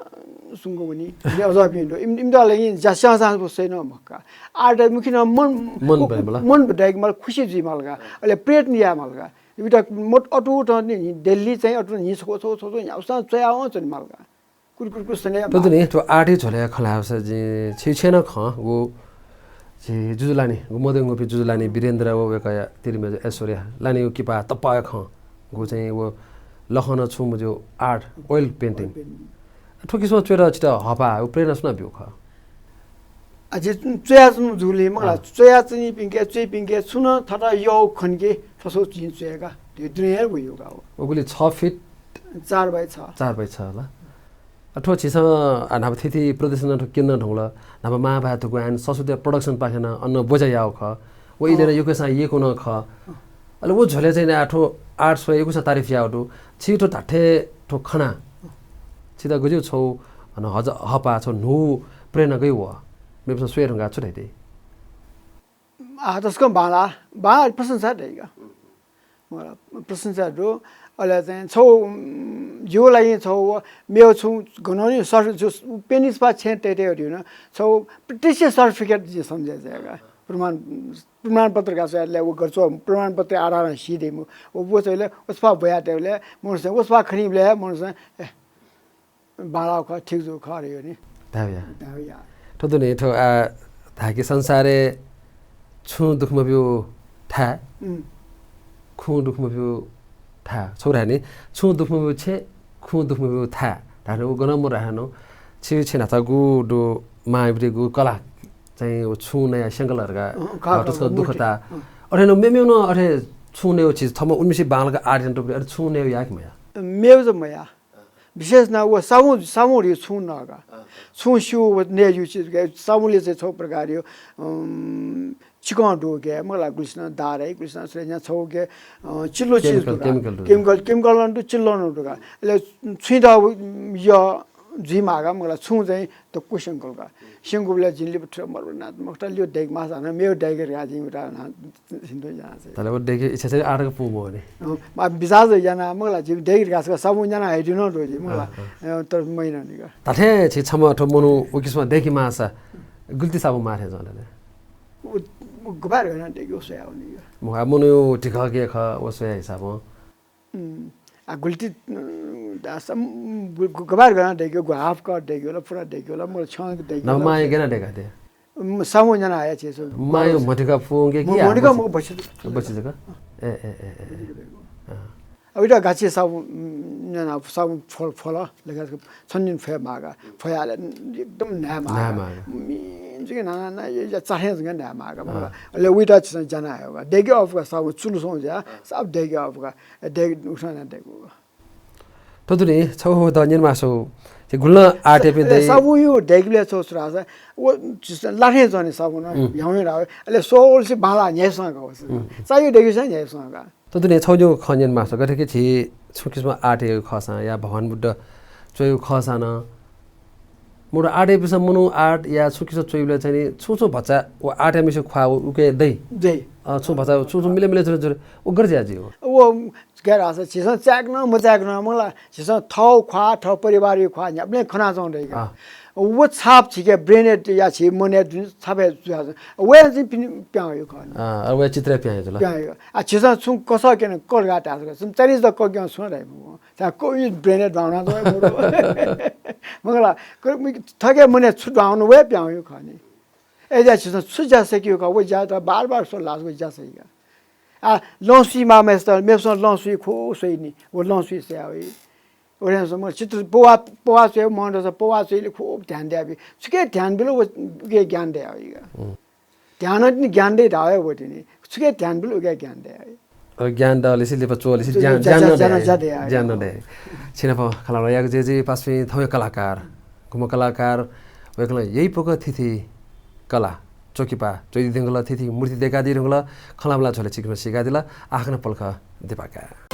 सुंक वनी, गुलिं अजःपिं दु। इम-, इमित लागि ज्या स्यां सां सइ नं मखु का। Art मुख्य नं मन, मन बढे माल। मन बढे माल, खुसी जुइ माल का। अले प्रयत्न याये माल का। इमित मत अतुत नि daily चाहिँ अतुत नि छगू छगू छगू छगू न्ह्यागुसां च्वयावं च्वने माल का। कुर कुर कुर सने थ्व तुनि, थ्व art झ्वलय् खँ ल्हाःसा जि छि छेँ नं खं, व झी जुजुलानी, व मदय् न्हूपिं जुजुलानी वीरेन्द्र व वय्कःया तिरिमय्जु ऐश्वर्या लानीगु किपा तप्पा हे खं, व चाहिँ व लखं नं छुं मज्यू art, oil painting। Oil painting। थ्व किसिमं च्वयेत छित हःपाः, व प्रेरणा सुनां ब्यूगु खः? आ, जि च्वयाच्वनागु जूगुलिं मखु ला, अँ। च्वयाच्वनीपिंके, च्वइपिंके छुं नं थःत यःगु खंके थ्व सः जिं च्वया का। धिउ दुने हे वइगु का व। व गुलि छ feet? चार by छ। चार by छ ला। आ, थ्व झीसं, आ, न्हापा थीथी प्रदर्शन थ्व केन्द्र धुंकल, न्हापा मांभाय् धुकु आइन ससुद्या production पाखें नं अन ब्वजा याःगु खः। व इलय् नं अँ। यक्वसां यय्कू नं खः। अँ। अले व झ्वलय् चाहिँ आः थ्व art स्वयाः यक्वसिनं तारिफ याःगु दु। छिं थ्व धात्थें थ्व खनाः छितः गज्याःगु छगू अन हज-, हःपाः छगू न्हूगु प्रेरणा गय् वः? मेपिन्सं स्वये धुंकाः छु धाइ दइ? आः तसकं बांलाः, बांलाः प्रशंसा दइ का। मला प्रशंसा दु। अले चाहिँ छगू, उम्, जिगु लागि छगू मेगु छुं गनं नि सर्ट-, जो पेनिस पा छेँ तय्‌तय् धइगु नं छगू प्रत्यक्ष certificate जिं सम्झे चाहिँ का। प्रमाण, प्रमाणपत्र का स्वयाः व गर्छ, प्रमाणपत्र आधारं सी दइम्ह। व, व चाहिँ ले वसपा ब्वयातय्‌बलय् मनूसं, वसपा खनीबलय् मनूसं, ए, बांलाःगु खः, ठीक जूगु खः धइगु नि। धायेगु या। धायेगु या। थ्व दुने थ्व आः धाय्‌के संसारय् छुं दुःख मब्यूगु थाय्, उम्। खुं दुःख मब्यूगु थाय्। छगू धाये नि, छुं दुःख मब्यूगु छेँ, खुं दुःख मब्यूगु थाय् धाये नि, व गनं मदु धाये नि। छिगु छेँ न्हाचः गु दु, मांयागु कला चाहिँ व छुं नयाः स्यंकल धकाः, अँ, खः, अ, खः, तसकं खः, दुःख मूर्ति। ताः। अँ। अथे नं मेमेगु नं अथे छुं नयेगु चिज थःम्हं उलिमछि बांलाक art यानातःगुलिं अथे छुं नयेगु या कि मया? मेगु चाहिँ मया। विशेष नं व साबुन, साबुन धइगु छुं नः का। अँ। छुं स्यू व नयेगु चिज का, साबुनले चाहिँ छगू प्रकारया, अम, चिकं दु का, मखु ला, गुलिसिनं दारै, गुलिसिनं सुले न्या छगू का, अ, चिल्लो चिज chemical, दु का। Chemical दु का। Chemical, chemical नं दु, चिल्लो नं दु का। अले छुं द व, उम्, य जुइमाः का, मखु ला, छुं चाहिँ दक्व स्यंकल का। स्यंकूबलय् जिं लिपा थ्व मरुनाथ मखुत ल्यू दय्‌के माःसा नं मेगु दय्‌के धकाः जिं उता नं सिन्धु जाना चाहिँ। तर व दय्‌के इच्छा चाहिँ आरक पुं मवने। अँ, मा बिचाः याना मखु ला, जिं दय्‌के धकाः साबुन याना हे दिनु दु जि, मखु ला। अँ, अँ। अ, तर महिना निका। धात्थें छि छम्ह थ्व मनू व किसिमं दय्‌के माःसा गुलिति साबुन माः थें च्वं ले? उ, उ गबार गना दय्‌के व स्वया वनी का। मखु, आ, मनू धिकःके खः, व स्वया हिसाबं। उम्, आ, गुलिति, उम्, दा सम, गु-, गु-, गबार गना दय्‌के, गु half cut दय्‌के ला, पूरा दय्‌के ला, मखु ला छं दय्‌के ला, नं मांया गना दय्‌का दे? उम्, साबुन याना हया छे सो। मांया मधिका पुंके कि मधिका हाफ मधिका बच्छि? मखु बच्छि जक? बच्छि जक? अँ। ए, ए, ए, ए। अँ। अब इता गाछि साबुन, उम्, न्याना साबुन फोल, फोल, लेखा छन्निन फय् माः का। फयाले एकदम न्हाय् माः का। न्हाय् माः का। मिन जुके ना, ना, ना, ये, ये चाहे जुके न्हाय् माः का। अँ। अले उइता छिसं जाना हया का। दय्‌के अःपु का साबुन चुलु सौं जा, साफ दय्‌के अःपु का। दय्‌के उठाना दय्‌के। थ्व दुने छगू द न्यनेमाःसा, छि गुलिं art याःपिं दइ। साबुन यु दय्‌केबलय् छगू छु धाःसा, व लाथें च्वने साबुन, उम्। ह्याउँगु धाः। अले सोल्सि बांलाः न्ह्याइपुसे का वस। उम्। चायु दय्‌केसां न्ह्याइपुसे का। थ्व दुने छगू खँ न्यनेमाःसा, गथे कि छि छुं किसिमं art याःगु खःसां या भगवान बुद्ध च्वयागु खःसां नं, मखु ला, art याःपिन्सं मनू art या छुं किसिमं च्वइबलय् चाहिँ नि छुं छुं भचा व art याःम्हय्‌सिगु ख्वाः व उके दइ। दइ। अ, छुं भचा छुं छुं मिले मिले च्वने च्वने व गथे जुयाः जुइ व? व गथे धाःसा झीसं चाय्‌क नं मचाय्‌क नं, मखु ला, झीसं थःगु ख्वाः, थः परिवारया ख्वाः न्ह्याबलें खनाच्वंगु दइ का। अँ। व छाप झीके brain-य् या झी मनय् दुने छाप हे जुयाच्वं। वया चाहिँ पिने प्याहां वइगु खः नि। अँ, अ, वया चित्र प्याहां वइगु जुल। प्याहां वइगु। आ, झीसं छुं कसः क्यने कल का धाःसा, छुं चालिस द कक्यं छुं धाइ मखु। चा को यु brain-य् दुहां वनाच्वं हे मखु। मखु ला, क-, थःके मनय् छु दुहां वन वया प्याहां वइगु खः नि। अय्‌जुयाः झीसं छु ज्या सइकेगु का, व ज्यायात बार बार स्वल धाःसा व ज्या सइ का। आ, लं स्वीमाःम्हय्‌सित मेपिसं लं स्वी खुब स्वइ नि, व लं स्वी स्वया वइ। व नं सम चित्र पवाः, पवाः च्वये मन दःसा पवाः च्वयेलि खुब ध्यान दया वइ। छुके ध्यान बिल व उके ज्ञान दया वइ का। हम्म। ध्यानं तिनि ज्ञान दइ धाः हे व तिनि। छुके ध्यान बिल उके ज्ञान दया वइ। अ, ज्ञान दःलिसे लिपा च्वःलिसे ज्या-, ज्या-, ज्या-, ज्ञान नं ज्या-, दया। ज्या दया। ज्ञान नं दया। छिनाप खँल्हाबल्हा याकःजियाजुयात पासापिं थौंया कलाकार, गुम्ह कलाकार, वय्‌कलं यइपुक थीथी कला, चोकिपा च्वयादी धुंकल, थीथी मूर्ति दय्‌कादी धुंकल, खँल्हाबल्हा झ्वलय् छिकपिन्सं सीकादिल, आः हाकनं पलख दिपाका।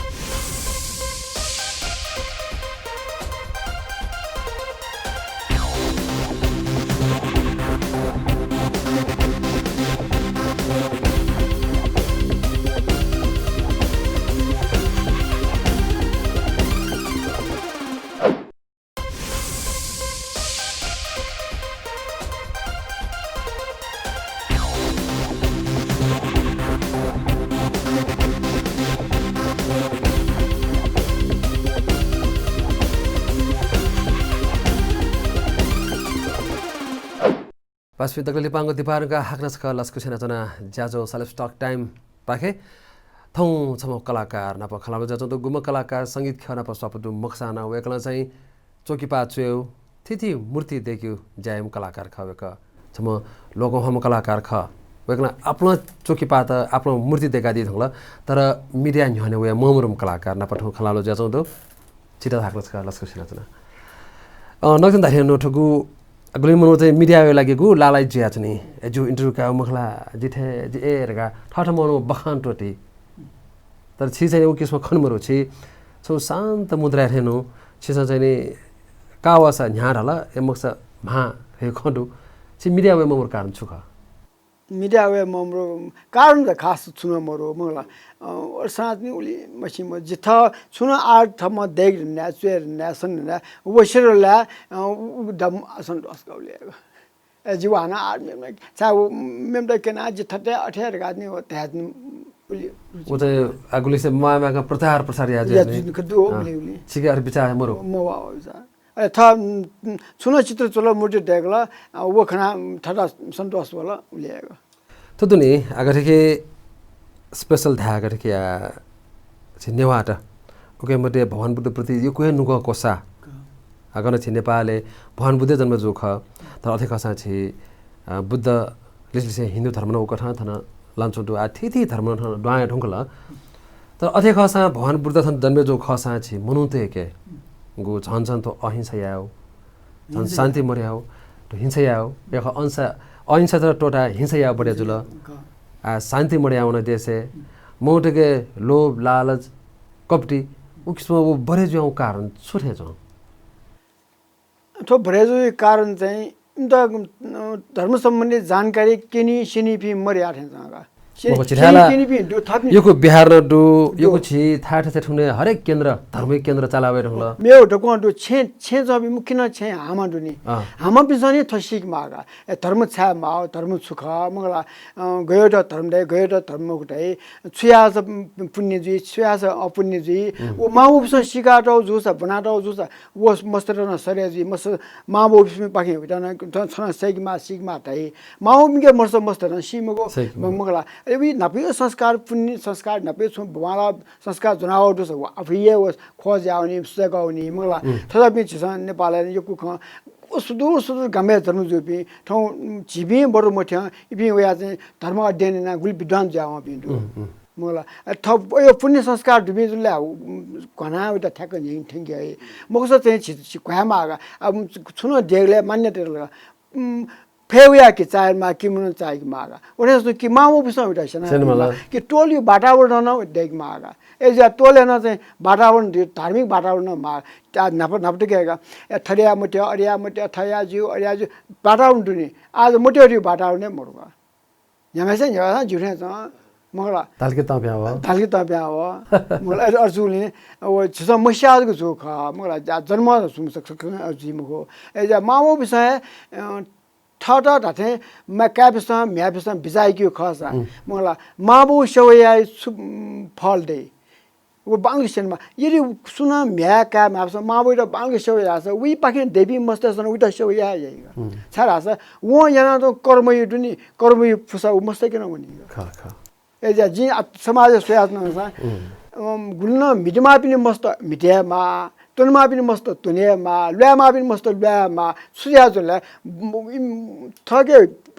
पासापिं, दकलय् लिपांगु दिपाः धुंकाः हाकनं छकः लसकुस यानाच्वना ज्याझ्वः Sally's Talk Time पाखें। थौं छम्ह कलाकार नाप खँल्हाबल्हा जुयाच्वंगु दु, गुम्ह कलाकार संगीत ख्यः नाप स्वापू दु मखुसां नं वय्‌कलं चाहिँ चोकिपा च्वयेगु, थीथी मूर्ति दय्‌केगु ज्या याइम्ह कलाकार खः वय्‌कः। छम्ह लोकंह्वाःम्ह कलाकार खः। वय्‌कलं आपालं चोकिपात, आपालं मूर्ति दय्‌कादी धुंकल, तर media न्ह्यःने वया ममरुम्ह कलाकार नाप थौं खँल्हाबल्हा जुयाच्वंगु दु। छितः हाकनं छकः लसकुस यानाच्वना। अ, नकतिनि धात्थें नं थुगु गुलिं मनू चाहिँ media-या लागि गु लालायित जुयाच्वनी। ए, जिगु interview कायेगु मखु ला, जि थें, जि ए धकाः थःथः मनू बखान त्वःती। तर छि चाहिँ उ किसिम खने मरु, छि छौ शान्त मुद्रा थें नु, छिसं चाहिँ नि कावासा न्ह्याः ढल, ए मखुसा म्हाः हे खँ दु। छि media वये ममरु कारण छु खः? Media वये ममरु कारण त खास छुं नं मरु, मखुला। अ, साँच नि उलि मसिम जिथं छुं नं आर्ट थम्हं देख न्या, च्वये न्या, सन न्या, वसिर ला, अ, उ, उ दम असन दस गौले। ए, जि व हानं आर्ट मेम्ह, छाय् व मेम्ह क्यना, जि थथे अथे धकाः नि व धाये नि उलि। उ चाहिँ आगुलिसे माया माया प्रचार प्रसार या या जुया नि। जुन खदु हो, अँ। उलि, उलि। छिके अरे विचार मरु। म वा, वा विचार। अरे, थ, उम्, छुं नं चित्र चुल, मूर्ति दय्कल, अ, व खना थथा सन्तोष वल, उलि यायेगु। थ्व दुने आगथे के special धाये आगथे के या, छि नेवाःत। उके मध्ये भगवान बुद्ध प्रति यक्व हे नुगः क्वसाः। आगन छि नेपालय् भगवान बुद्धया जन्म जू खः। तर अथे खःसां छि, अ, बुद्ध लिसे लिसे हिन्दू धर्म नं उकथं थन लानाच्वंगु दु। आ, थीथी धर्म नं थन दुहां हे धुंकल। तर अथे खःसां भगवान बुद्ध थन जन्मे जू खःसां छि मनूतय्के गु झन झन थ्व अहिंसा यायेगु, झन हिंसा शान्ति यायेगु। मर्यायेगु, थ्व हिंसा यायेगु। यख अहिंसा, अहिंसा तर त्वःता हिंसा यायेगु बढे जुल। क- आ, शान्ति मर्यायेगु नं देशय्। मनूतय्के लोभ, लालच, कपटी, उ किसिम व बढे जुयागु कारण छु थें च्वं? थ्व बढे जुइगु कारण चाहिँ इमित, अ, धर्म सम्बन्धी जानकारी क्यनी स्यनीपिं मर्या थें च्वं का। स्यनी, मखु, स्यनी छिथाय् ला क्यनीपिं दु, थपिं यक्व विहार नं दु, दु। यक्व छि थाय् थासय् थुने हरेक केन्द्र, धार्मिक केन्द्र चाला वये धुंकल। मेव दक्वं दु, छेँ, छेँ च्वंपिं मुख्य नं छेँ हामा दु नि। अँ। हामापिन्सं नि थ्व सीके माः का। ए, धर्म छाय् माः, धर्म छु खः, मखुला, अ, गय् धर्म दइ, गय् धर्म मखु दइ, छु याःसा पुण्य जुइ, छु याःसा अपुण्य जुइ, उम्। व मांबौपिन्सं सीकातःगु जूसा, ब्वनातःगु जूसा, व मस्तय्त नं सरे जुइ, मस्त, मांबौपिन्सपाखें वइत नं, छ, छ नं सय्के माः, सीके माः धाइ। मांबौपिन्के मस्त, मस्तय्त नं सी मखु, सय्के माः। म-, मखुला। अले उइ न्हापाया संस्कार, पुण्य संस्कार न्हापाया छुं बांलाः संस्कार ज्वनावः दुसा, व आफै हे व खोज यावनी, सय्कावनी, मखुला। उम्। थज्याःपिं झीसं नेपालय् यक्व खँ, व सुदूर सुदूर गामय् जन्म जूपिं, थौं, उम्, झीपिं बरु मथ्यं, इपिं वयाः चाहिँ धर्म अध्ययन यानाः गुलि विद्वान जुयावंपिं दु। उम्, उम्। मखुला, अ, थ्व, अ, यो पुण्य संस्कार दुपिं जुल ला, उ, उम्, घना वइत थ्याक्क न्ह्यइगु थ्यंके हे। मखुसा चाहिँ छि, छि घ्वाये माः का। अब छु नं देगलय् मान्यता दल का। उम्, फय् वयाः कि चाये माः, कि मनं चायेके माः का। अथे हे कि मांबौपिन्सं वइत स्यना स्यने माल। कि टोलया वातावरण नं दयेके माः का। अय्‌जुयाः टोलय् नं चाहिँ वातावरण दु, धार्मिक वातावरण नं माः। आ, न्हापा, न्हापा तक हे का। ए, थथे याये मते, अथे याये मते, थथे याये ज्यू, अथे याये ज्यू। वातावरण दु नि। आज मते अथे वातावरण हे मरु का। न्ह्याम्हेसिनं न्ह्याम्हेसिनं ज्यू थें च्वं, मखुला। धाल कि तं पिहां वः। धाल कि तं पिहां वः। मखुला, अ-, अथे जूगुलिं, अ, व झीसं मस्याः जक जू खः, मखुला, जा-, जन्म सुम्स-, स-, स-, जुइ मखु। अय्‌जुयाः मांबौपिन्सं हे, अ, थःत धात्थें मा-, काय्‌पिन्सं, म्ह्याय्‌पिन्सं बिचाः याइगु खःसा, उम्। मखुला, मांबौ सेवा याये छु, उम्, फल दइ? व बांलाक स्यनेमाः। यदि सुनां म्ह्याय् काय् म्ह्याय्‌पिन्सं मांबौयात बांलाक सेवा याःसा, उइपाखें दइपिं मस्तय्‌सं नं उइत सेवा याये याइ का। हुँ। छाय्‌धाःसा वं यानाच्वंगु कर्मया दुने, कर्मया फुसा व मस्तय्‌के नं वनी का। खः, खः। अय्‌जुयाः जिं आ, समाजय् स्वयाच्वनासा, हुँ। अम, गुलि नं म्हितेमाःपिनि मस्त म्हितेमाः, त्वनेमाःपिनि मस्त त्वनेमाः, ल्वायेमाःपिनि मस्त ल्वायेमाः। छु जुयाच्वन ले, म, इम, थःके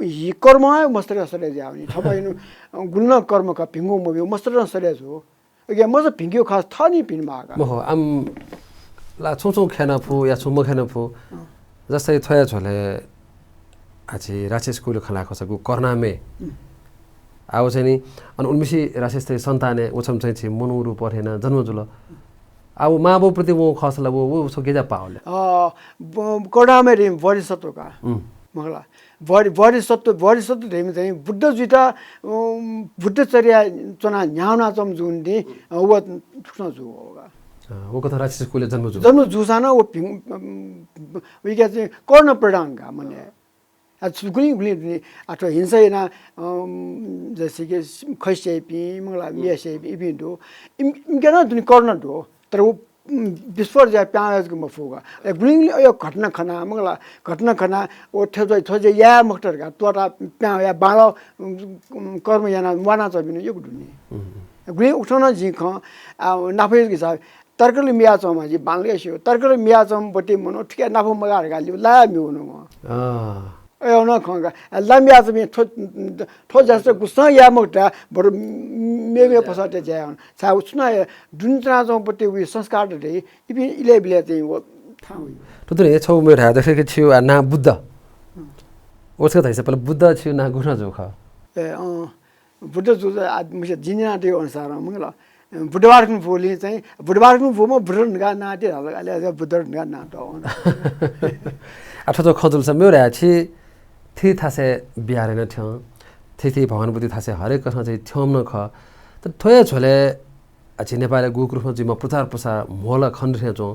हि कर्म हे मस्तय्‌त सरे जुयावनी। थःम्हं यानागु, अ, गुलि नं कर्म का भिंगु मब्यू, मस्तय्‌त नं सरे जू। अज्ञा मजू भिंकेगु खःसा थः निं भिनेमाः का। मखु, आम ला छुं छुं खय् नं फु, या छुं मखय् नं फु। अँ। जस्तै थ्वया झ्वलय् आछि राक्षस कुलया खँ ल्हाये खःसा गु करुणामय। उम्। आः व चाहिँ नि, अन उलिमछि राक्षसतय् सन्तानय् व छम्ह चाहिँ छि मनू रूपं थें नं जन्म जुल। आः व मांबौ प्रति वं खःसा ला व, व छगू गेजा पाः ले? अ, ब-, करुणामय धइम्ह बोधिसत्व का। उम्। मखुला। बोधि-, बोधिसत्व, बोधिसत्व धइम्ह चाहिँ बुद्ध जुइत, अ, बुद्धचर्या च्वनाः न्ह्याः वनाच्वंम्ह जूगुलिं, अ, व थुकथं जू वः का। अ, व कथं राक्षस कुलय् जन्म जू। जन्म जूसां नं व भिं-, अम, वइके चाहिँ करुणा प्रधान का मनय्। आ, छु गुलिं गुलिं दुने, आ, थ्व हिंसा यानाः, अम, जैसे कि खसि स्याइपिं, मखुला, म्ये स्याइपिं, इपिं दु। इम-, इमिके नं दुने करुणा दु। तर व, उम्, विस्फोट जुयाः पिहां वये जक मफु का। अले गुलिं गुलिं अज्याःगु घटना खनाः, मखुला, घटना खनाः व थ्व ज्या, थ्व ज्या याये मखुत धकाः त्वःताः पिहां वयाः बांलाःगु, उम्, उम्, कर्म यानाः म्वानाच्वंपिं नं यक्व दु नि। उम्। गुलिं उकथं नं जिं खँ, आ, नाफया हिसाब, तर्कले मियाच्वंम्ह जि बांलाक स्यू। तर्कले मियाच्वंम्ह बति मनू थुकिया नाफ मगाः धकाः ल्यू लाया म्ये वनागु। अँ। अय् नं खं का। ला मियाच्वंपिं थ्व, थ्व ज्यासं गुलिं याये मखुत, बरु मेमेगु पसःतय् ज्या याये हन। छाय् व सुनां हे दुने च्वनाच्वंपिं पति व संस्कार त दइ, इपिं इलय् बिलय् चाहिँ व थाहां वइ। थुतुं हे छगू मेगु धाये, जस्तै कि छिगु आ नां बुद्ध। हँ। व छकः धाःसा पहिले बुद्ध छिगु नां गुकथं जूगु खः? ए, अँ। बुद्ध जूगु आ, मखुसा जिं न्यनातःगु अनुसारं मखुला, बुधबार खुन्हु फुलिं चाहिँ बुधबार खुन्हु फुम्ह बुधर धकाः नां ति धाल, अले अझ बुधर धकाः नां तःवन। आ, थ्व खँ जुल सा मेगु धाये छि थी थासय् बिहार याना थ्यं, थीथी भवानी बुद्धि थासय् हरेक कथं चाहिँ थ्यंम्ह नं खः। तर थ्व हे झ्वलय् आ, झी नेपालय् गुगु रूपमा जुइम्ह प्रचार प्रसार म्हो ला खनेदु थें च्वं।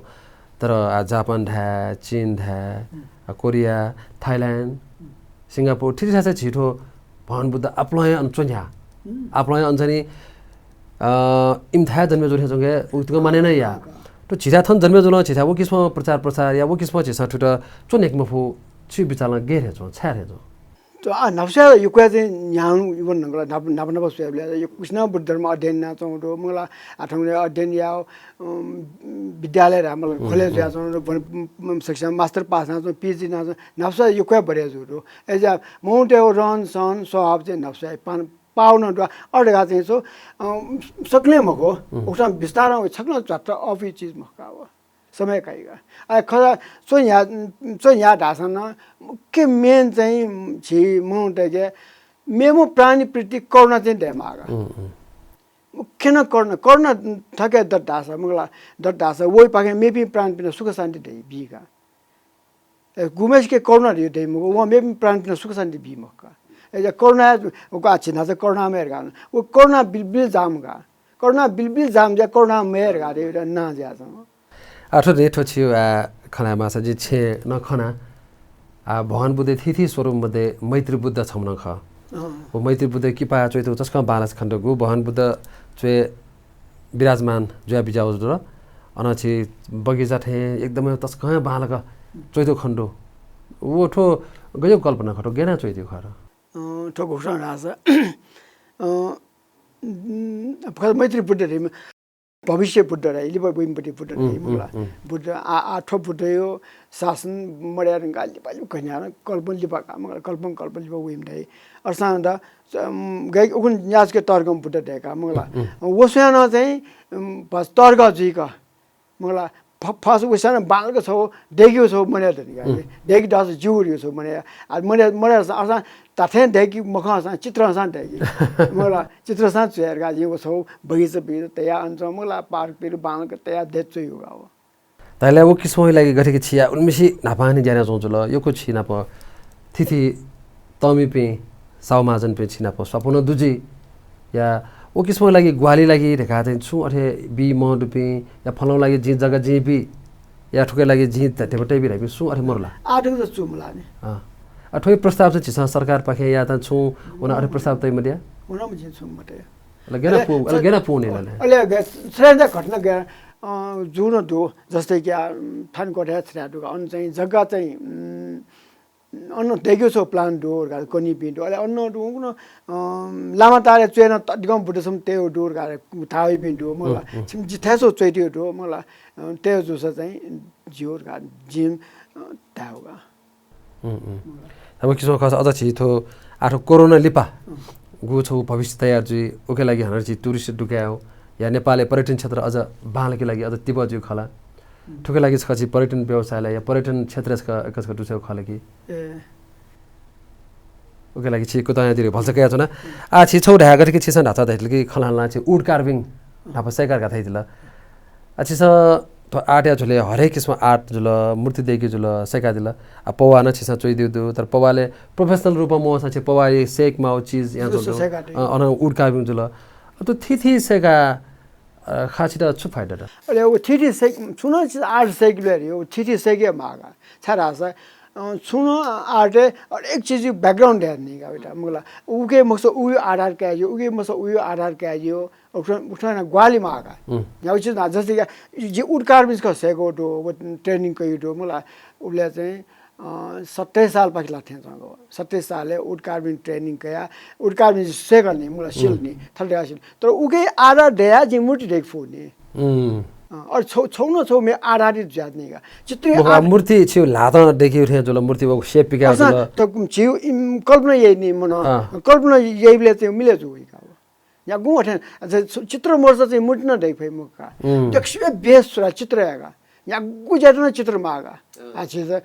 तर आ, जापान धाये, चीन धाये, आ, कोरिया, थाइल्याण्ड, सिंगापुर, थीथी थासय् झी थ्व भवानी बुद्ध आपालं हे अन च्वन्ह्या। आपालं हे अन चाहिँ नि, अ, इमिथाय् जन्मे जुल थें च्वंके उतिक माने नं या। थ्व झीथाय् थन जन्मे जुलं झीथाय् व किसिमं प्रचार प्रसार या व किसिमं झीसं थुइत च्वनेके मफु, छि बिचालं गय् थें च्वं, छाय् थें च्वं? थ्व आ, न्हापा स्वयाः यक्व चाहिँ न्ह्यागु इवन धुंकल, न्हापा, न्हापा, न्हापा स्वयाबलय् यक्वसिनं बुद्ध धर्म अध्ययन यानाच्वंगु दु। मला आ, थौंकन्हय् अध्ययन याः, अम, विद्यालय धाये, मला college यानाच्वंगु दु, वन, अम, शिक्षा master pass यानाच्वंगु, PhD यानाच्वंगु, न्हापा स्वयाः यक्व बढे जूगु दु। अय्‌जुयाः मनूतय्‌गु रहन सहन स्वभाव चाहिँ न्हापा स्वयाः पान, पाः नं दु। अथे धकाः चाहिँ छु, अम, सकलें मखु। उकथं बिस्तारं छकलं च्वात्त अःपुइ चिज मखु का व। समय काइगु। अले खः च्वन्ह्या, च्वन्ह्या धाःसां नं मुख्य main चाहिँ झी मनूतय्‌के मेम्ह प्राणीप्रति करुणा चाहिँ दयेमाःगु। मुख्य नं करुणा, करुणा थथे दत धाःसा, मखु ला, दत धाःसा वइपाखें मेपिं प्राणीपिन्त सुख शान्ति दइ बीगु। ए, गुम्हय्‌सिके करुणा दइ, दइ मखु, वं मेपिं प्राणीपिन्त सुख शान्ति बी मखु का। ए, करुणा, व का झी न्हाचः करुणामय धकाः। व करुणा बिलबिल जाःम्ह का। करुणा बिलबिल जाःम्ह जुयाः करुणामय धकाः धइगु नां जुयाच्वंगु। आ, थ्व दे, थ्व छिगु, आ, खँ ल्हायेमाःसा जिं छेँय् नं खना। आ, भगवान बुद्धया थीथी स्वरूप मध्ये मैत्री बुद्ध छम्ह नं खः। अँ। व मैत्री बुद्ध किपा च्वयातःगु तसकं बांलाक खनेदु। भगवान बुद्ध च्वय् विराजमान जुया बिज्याःगु जुल। अन छि बगैँचा थें एकदमै तसकं बांलाक च्वयातःगु खनेदु। व थ्व गज्याःगु कल्पना खः, थ्व गय् यानाः च्वयातःगु खः र? अँ, थ्व गुकथं धाःसा, अँ, उम्, फकत मैत्री बुद्ध धाइ, भविष्य बुद्ध धाइ, लिपा वइम्ह बुद्ध धाइ, उम्, मखु ला। उम्, उम्। बुद्ध, आ, आ, थ्व बुद्धया शासन मदया धुंकाः लिपा लिपा गन याना, कल्पं लिपा का, मखु ला, कल्पं कल्पं लिपा वइम्ह धाइ। अथेसां नं द, उम्, गय् उखुन्हु न्यासके तःधंम्ह बुद्ध धाइ का, मखु ला। उम्, उम्। व स्वयां नं चाहिँ, उम्, भचा तःधं जुइक, मखु ला, फ-, फस वइसां नं बांलाक छगू दय्‌केगु छगू मनय् दनि का। उम्। दय्‌के धाःसा ज्यू धइगु छगू मनय्। आ, मनय्, मनय् धाःसा, अथेसां धात्थें दय्‌के मखंसां चित्रंसां दय्‌के। मखु ला, चित्रंसां च्वये धकाः जिं व छगू बगैँचा बिगैँचा तयाः अन च्वं, मखु ला, park पिर बांलाक तयाः दय्‌के च्वयागु का व। धाइला व किसिमं लागि गथे कि छिया उलिमछि न्हापांनि ज्या यानाच्वंगु जुल, यक्व छि नाप थीथी तःमिपिं साहु महाजनपिं छि नाप स्वापू नं दु जुइ। या व किसिमं लागि ग्वाहालि लागि धकाः चाहिँ छुं अथे बी मं दुपिं, या फलां लागि जिं जग्गा जिं बी, या थुकिया लागि जिं ध-, धेबा तयाबी धइपिं सुं अथे मरु ला? आः थुकिया त चूम्ह ला नि। अँ। आ, थ्व हे प्रस्ताव चाहिँ झीसं सरकारपाखें याःथें छुं व नं अथे प्रस्ताव तयामदिया? व नं जिं छुं मतया। अले गय् याना अले पूवं, अले गय् याना पूवं नि ला? अले गय्, छुं नं घटना गय्, अँ, जूगु नं दु, जस्तै कि, आ, थानकोटय् छथाय् दु का, अन चाहिँ जग्गा चाहिँ, उम्, अन दय्‌केगु छगू plan दु धकाः कनीपिं दु। अले अन दु, उखुन्हु, अँ, लामातारय् च्वय् नं तःधिकं बुद्ध छम्ह तयेगु दु धकाः धाःपिं दु, मखु ला। उम्, उम्। छिं जिथाय् छगू च्वयातःगु दु, मखु ला। अँ, तये जूसा चाहिँ ज्यू धकाः जिं, अँ, धायेगु का। उम्, उम्। अब किसिमं खःसा अझ झी थ्व आः थ्व कोरोना लिपा उम्। गुगु छगू भविष्य तयार जुइ, उकिया लागि हानं झी tourist दुकायेगु, या नेपालय् पर्यटन क्षेत्र अझ बांलाकेगु लागि अझ तिबः जुइगु खः ला। उम्। थुकिया लागि छकः झी पर्यटन व्यवसायलय् या पर्यटन क्षेत्रय् छकः, छकः दुछ्वयेगु खः ला कि? ए। उकिया लागि छि कुतः यानादी धइगु भलसा कयाच्वना। आः छि छगू धाये, गथे कि छिसं न्हाचः धयादिल कि खँ ल्हानाः छि wood carving न्हापा सय्‌का धकाः धयादिल। आः छिसं थ्व art या झ्वलय् हरेक किसिमं art जुल, मूर्ति दय्‌केगु जुल, सय्‌कादिल। आः पौवा नं छिसं च्वयादीगु दु, तर पौवालय् professional रूपं मवंसां छि पौवाया सय्‌के माःगु चिज यानाच्वंगु दु। सय्‌कातःगु। अँ, अन wood carving जुल। अ, थ्व थीथी सय्‌काः, अ, खाः छित छु फाइदा दु? अले व थीथी सय्‌के, छुं नं चिज art सय्‌के ल्वाये धइगु, व थीथी सय्‌के माः का। छाय्‌धाःसा, अ, छुं नं art-य् हरेक चिजया background दयेधुन का, मखु ला। उकी मखुसा उया आधार काये ज्यू, उकी मखुसा उया आधार काये ज्यू। उखुन्हु, उखुन्हु ग्वाहालि माः का। उम्। न्ह्यागु चिज नं, जस्तै कि जिं wood carving छकः सय्‌कागु दु, व training कयागु दु, मखु ला। उबलय् चाहिँ, अ, सत्ताइस सालपाखे लाथें च्वंगु। सत्ताइस सालय् wood carving training कयाः, wood carving सय्‌कल नि, मखु ला, सिल नि, थथे धकाः सिल। तर उकी आधार दयाः जिं मूर्ति दय्‌के फु नि। उम्। अँ, अले छगू, छगू नं छगू मेगु आधारित जुयाच्वनी का। चित्र मखु, आधार मूर्ति छिगु ल्हातं दय्‌केगु थें जुल, मूर्ति व shape पिकाः अथेसां जुल। त झीगु इम-, कल्पना याइ नि मनं। अँ। कल्पना याइबलय् चाहिँ मिले जू वइ का। न्ह्यागुं अथे, अझ छु, चित्र मरुसा चाहिँ मूर्ति नं दय्‌के फइ मखु का। उम्। देख्सुया बेस सुरा चित्र यायेगु। न्ह्यागु ज्यात नं चित्र माः का। अँ। आ, छिं, अ,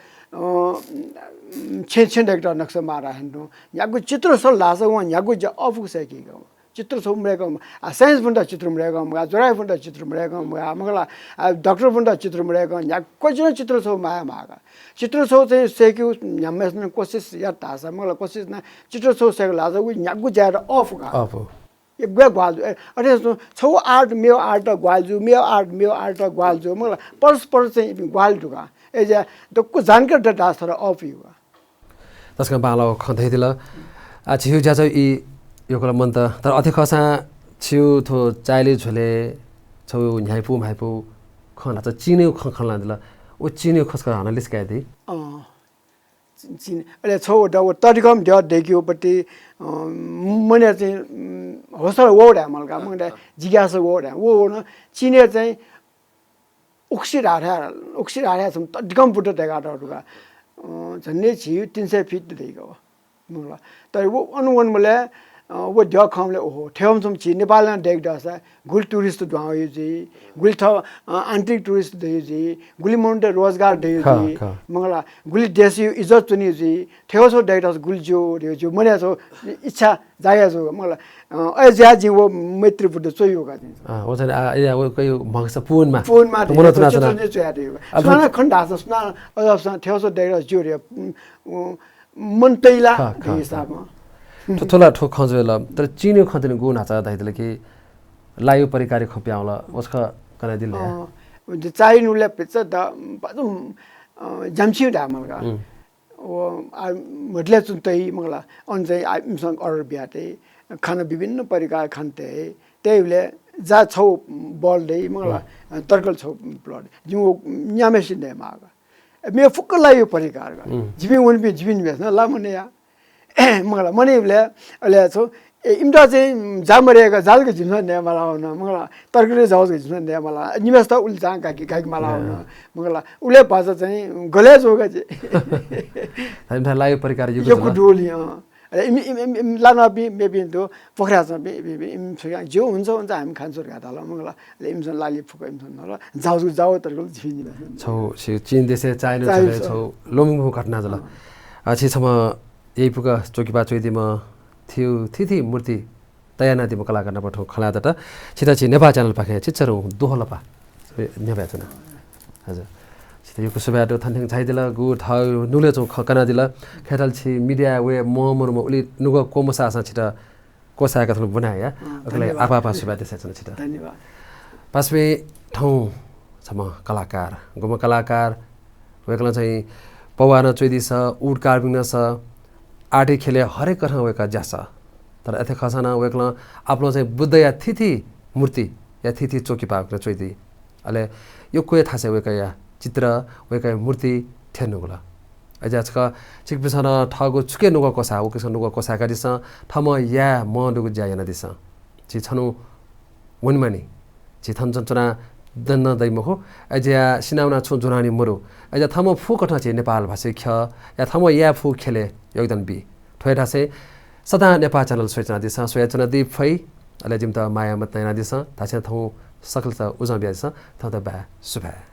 छेँ, छेँ दय्‌केत नक्सा माः धाये धुन। न्ह्यागु चित्र सल धाःसा वं न्ह्यागु ज्या अःपुक सय्‌कीगु। चित्र छौ मदय्कं, आ, science फुन्त चित्र मदय्कं मगाः, जोराइ फुन्त चित्र मदय्कं मगाः, मखु ला, आ, doctor फुन्त चित्र मदय्कं, न्ह्याक्व चिनं चित्र छौ माया माः का। चित्र छौ चाहिँ सय्केगु न्ह्याम्हसिनं कोसिस यात धाःसा, मखु ला, कोसिस याना चित्र छौ सय्के लाःसा उ न्ह्याक्व ज्यायात अःपु का। अःपु। यक्व ग्वाहालि जू। ए, अथे छौ art मेव art त ग्वाहालि जू, मेव art मेव art त ग्वाहालि जू, मखु ला, परस्पर चाहिँ इपिं ग्वाहालि दु का। अय् ज्या दक्व जानकारी दत धाःसा थ्व अःपु का। तसकं बांलाःगु खँ धयादिल। आ, झीगु ज्या चाहिँ ई यक्व ला मन्त, तर अथे खःसां छिगु थ्व चाइल्य झ्वलय् छौ न्ह्याइपु म्हाइपु खँ ला, चिनेगु खँ खँ ल्हानादिल। व चिनेगु खँ छकः हानं लिसकाये दी। अँ, चि-, चिने, अले छौ द-, व तरिकं द्यः दय्केगु पति, अँ, मनय् चाहिँ, उम्, हौसला वः धाये माल का, मनय् जिज्ञासा वः धाये। व, व नं चिने चाहिँ उक्सी धाःथाय्, उक्सी धाःथाय् छम्ह ततिकं बुद्ध दय्कातःगु दु का। अँ, झन्डै झीगु तीन सय feet दय्कः व। मखु ला। तर व अन वनेबलय्, अँ, व द्यः खंबलय् ओहो, थथे छम्ह झी नेपालं दय्के दःसा गुलि tourist दुहां वइ जुइ, गुलि थः, अँ, आन्तरिक tourist दइ जुइ, गुलि मनूत रोजगार दइ जुइ, मखु ला, गुलि देशया इज्जत च्वनी जुइ, थथे छौ दय्के दःसा गुलि ज्यू, धयागु मनय् छौ इच्छा जागे जू, मखु ला। अँ, अय् ज्या जिं व मैत्री बुद्ध च्वयागु का जिं। अँ, व चाहिँ, आ, या, व कयु म्हगस पूवनेमा। पूवनेमा त मनय् च्वना च्वना। चित्र च्वयातयागु। अब सुनां खन धाःसा, सुनां अझ सुनां थथे छौ दय्के दःसा ज्यू रे, उम्, उम्, मन तइ ला, खः, खः, हिसाबमा। थ्व, थ्व ला थ्व खँ जुल, तर चिनेगु खँ तिनि गु न्हाचा धयादिल कि लाइव परिकार खँ पिहां वल, व छकः कनादिल या। अँ, चाइनुले पिचा द, बाजु, अँ, ज्यामछि धाये माल का। उम्। व, आ, होटलय् च्वने तइ, मखु ला, अन चाहिँ, आ, इमिसं order बियातइ, खाना विभिन्न परिकार खाना तइ, तयेबलय् जा छौ ball दइ, मखु ला, अँ, तर्कल छौ plate। जिं व न्याम्हेसिनं नयेमाः का। मेव फुक्क लाइव परिकार का। उम्। जिपिं वनीपिं जिपिं निम्हेसिनं ला मनया। मखु ला, मनइबलय् अले छौ, ए, इमित चाहिँ जा मदय्क जालक जिमिसं नयेमाला वन, मखु ला, तर्कलय् जालक जिमिसं नयेमाला, निम्हेसित उलि जां गाके, गाके माला वन, मखु ला, उलि भाषा चाहिँ गलय् जूगु का जि। धाइम्ह थाय् लाइव परिकार यक्व यक्व जुल। दुगुलिं, अँ। अले इमि, इमि, इमि, इमि लानापिं मेपिं दु, पोखराय् च्वंपिं, इमि, इमि, इमि छकः ज्यू हुन्छ, हुन्छ, हामी खाने छुं धकाः धाल, मखु ला। अले इमिसं लालि फुक्क इमिसं न्ह्यल, जाउ, जाउ तर्कल जिपिं निम्हेसिनं। छौ, छि चीन देशय् चाइनु चाइनु झ्वलय् छौ। छौ ल्वःमंगु घटना जुल। अँ। आ, छि छम्ह यइपुक चोकिपा च्वइदीम्ह थ्व थीथी मूर्ति तयानादीम्ह कलाकार नाप थौं खँ ल्हाये दत। छित झी नेपाः channel पाखें चिच्चरं दुःखलपा न्ह्यब्वयाच्वना। हजुर। छित यक्व सुभाय् दु, थन थें झायादिल, गु थःगु नुगलय् च्वंगु खँ कनादिल। खय्‌ताल छि media वये म्वाः मरुम्ह, उलि नुगः क्वमसाःसां छित क्वसाय्‌क थन ब्वनाया। अँ, अकले धन्यवाद। आपाः आपाः सुभाय् देछानाच्वना छित। धन्यवाद। पासापिं, थौं छम्ह कलाकार, गुम्ह कलाकार, वय्‌कलं चाहिँ पौवाः नं च्वइदीसा, wood carving नं सा, art या ख्यलय् हरेक कथं वय्‌कः ज्या सा। तर अथे खःसां नं वय्‌कलं आपालं चाहिँ बुद्धया थीथी मूर्ति या थीथी चोकिपा वय्‌कलं च्वइदी। अले यक्व हे थासय् वय्‌कःया चित्र, वय्‌कःया मूर्ति थ्यनेधुंकल। अय्‌जुयाः छकः छिकपिन्सं नं थःगु छुकिया नुगः क्वसाः, उकिसं नुगः क्वसाय्‌कादिसँ, थःम्हं याये मं दुगु ज्या यानादिसँ। झी छन्हु वनेमानि। झी थन च्वनाः दन नं दइ मखु। अय्‌जुयाः सिनावनाः छुं ज्वनावनी मदु। अय्‌जुयाः थःम्हं फुकथं झी नेपाल भाषाया ख्यः या थःम्हं याये फुगु ख्यलय् योगदान बी। थ्व हे धासें सदां नेपाः channel स्वयाच्वनादिसँ, स्वयाच्वनादी फइ। अले जिमित माया मतिना यानादिसँ। धासें थौं सकलत उजं बियादिसँ। थौंत बाय्, सुभाय्।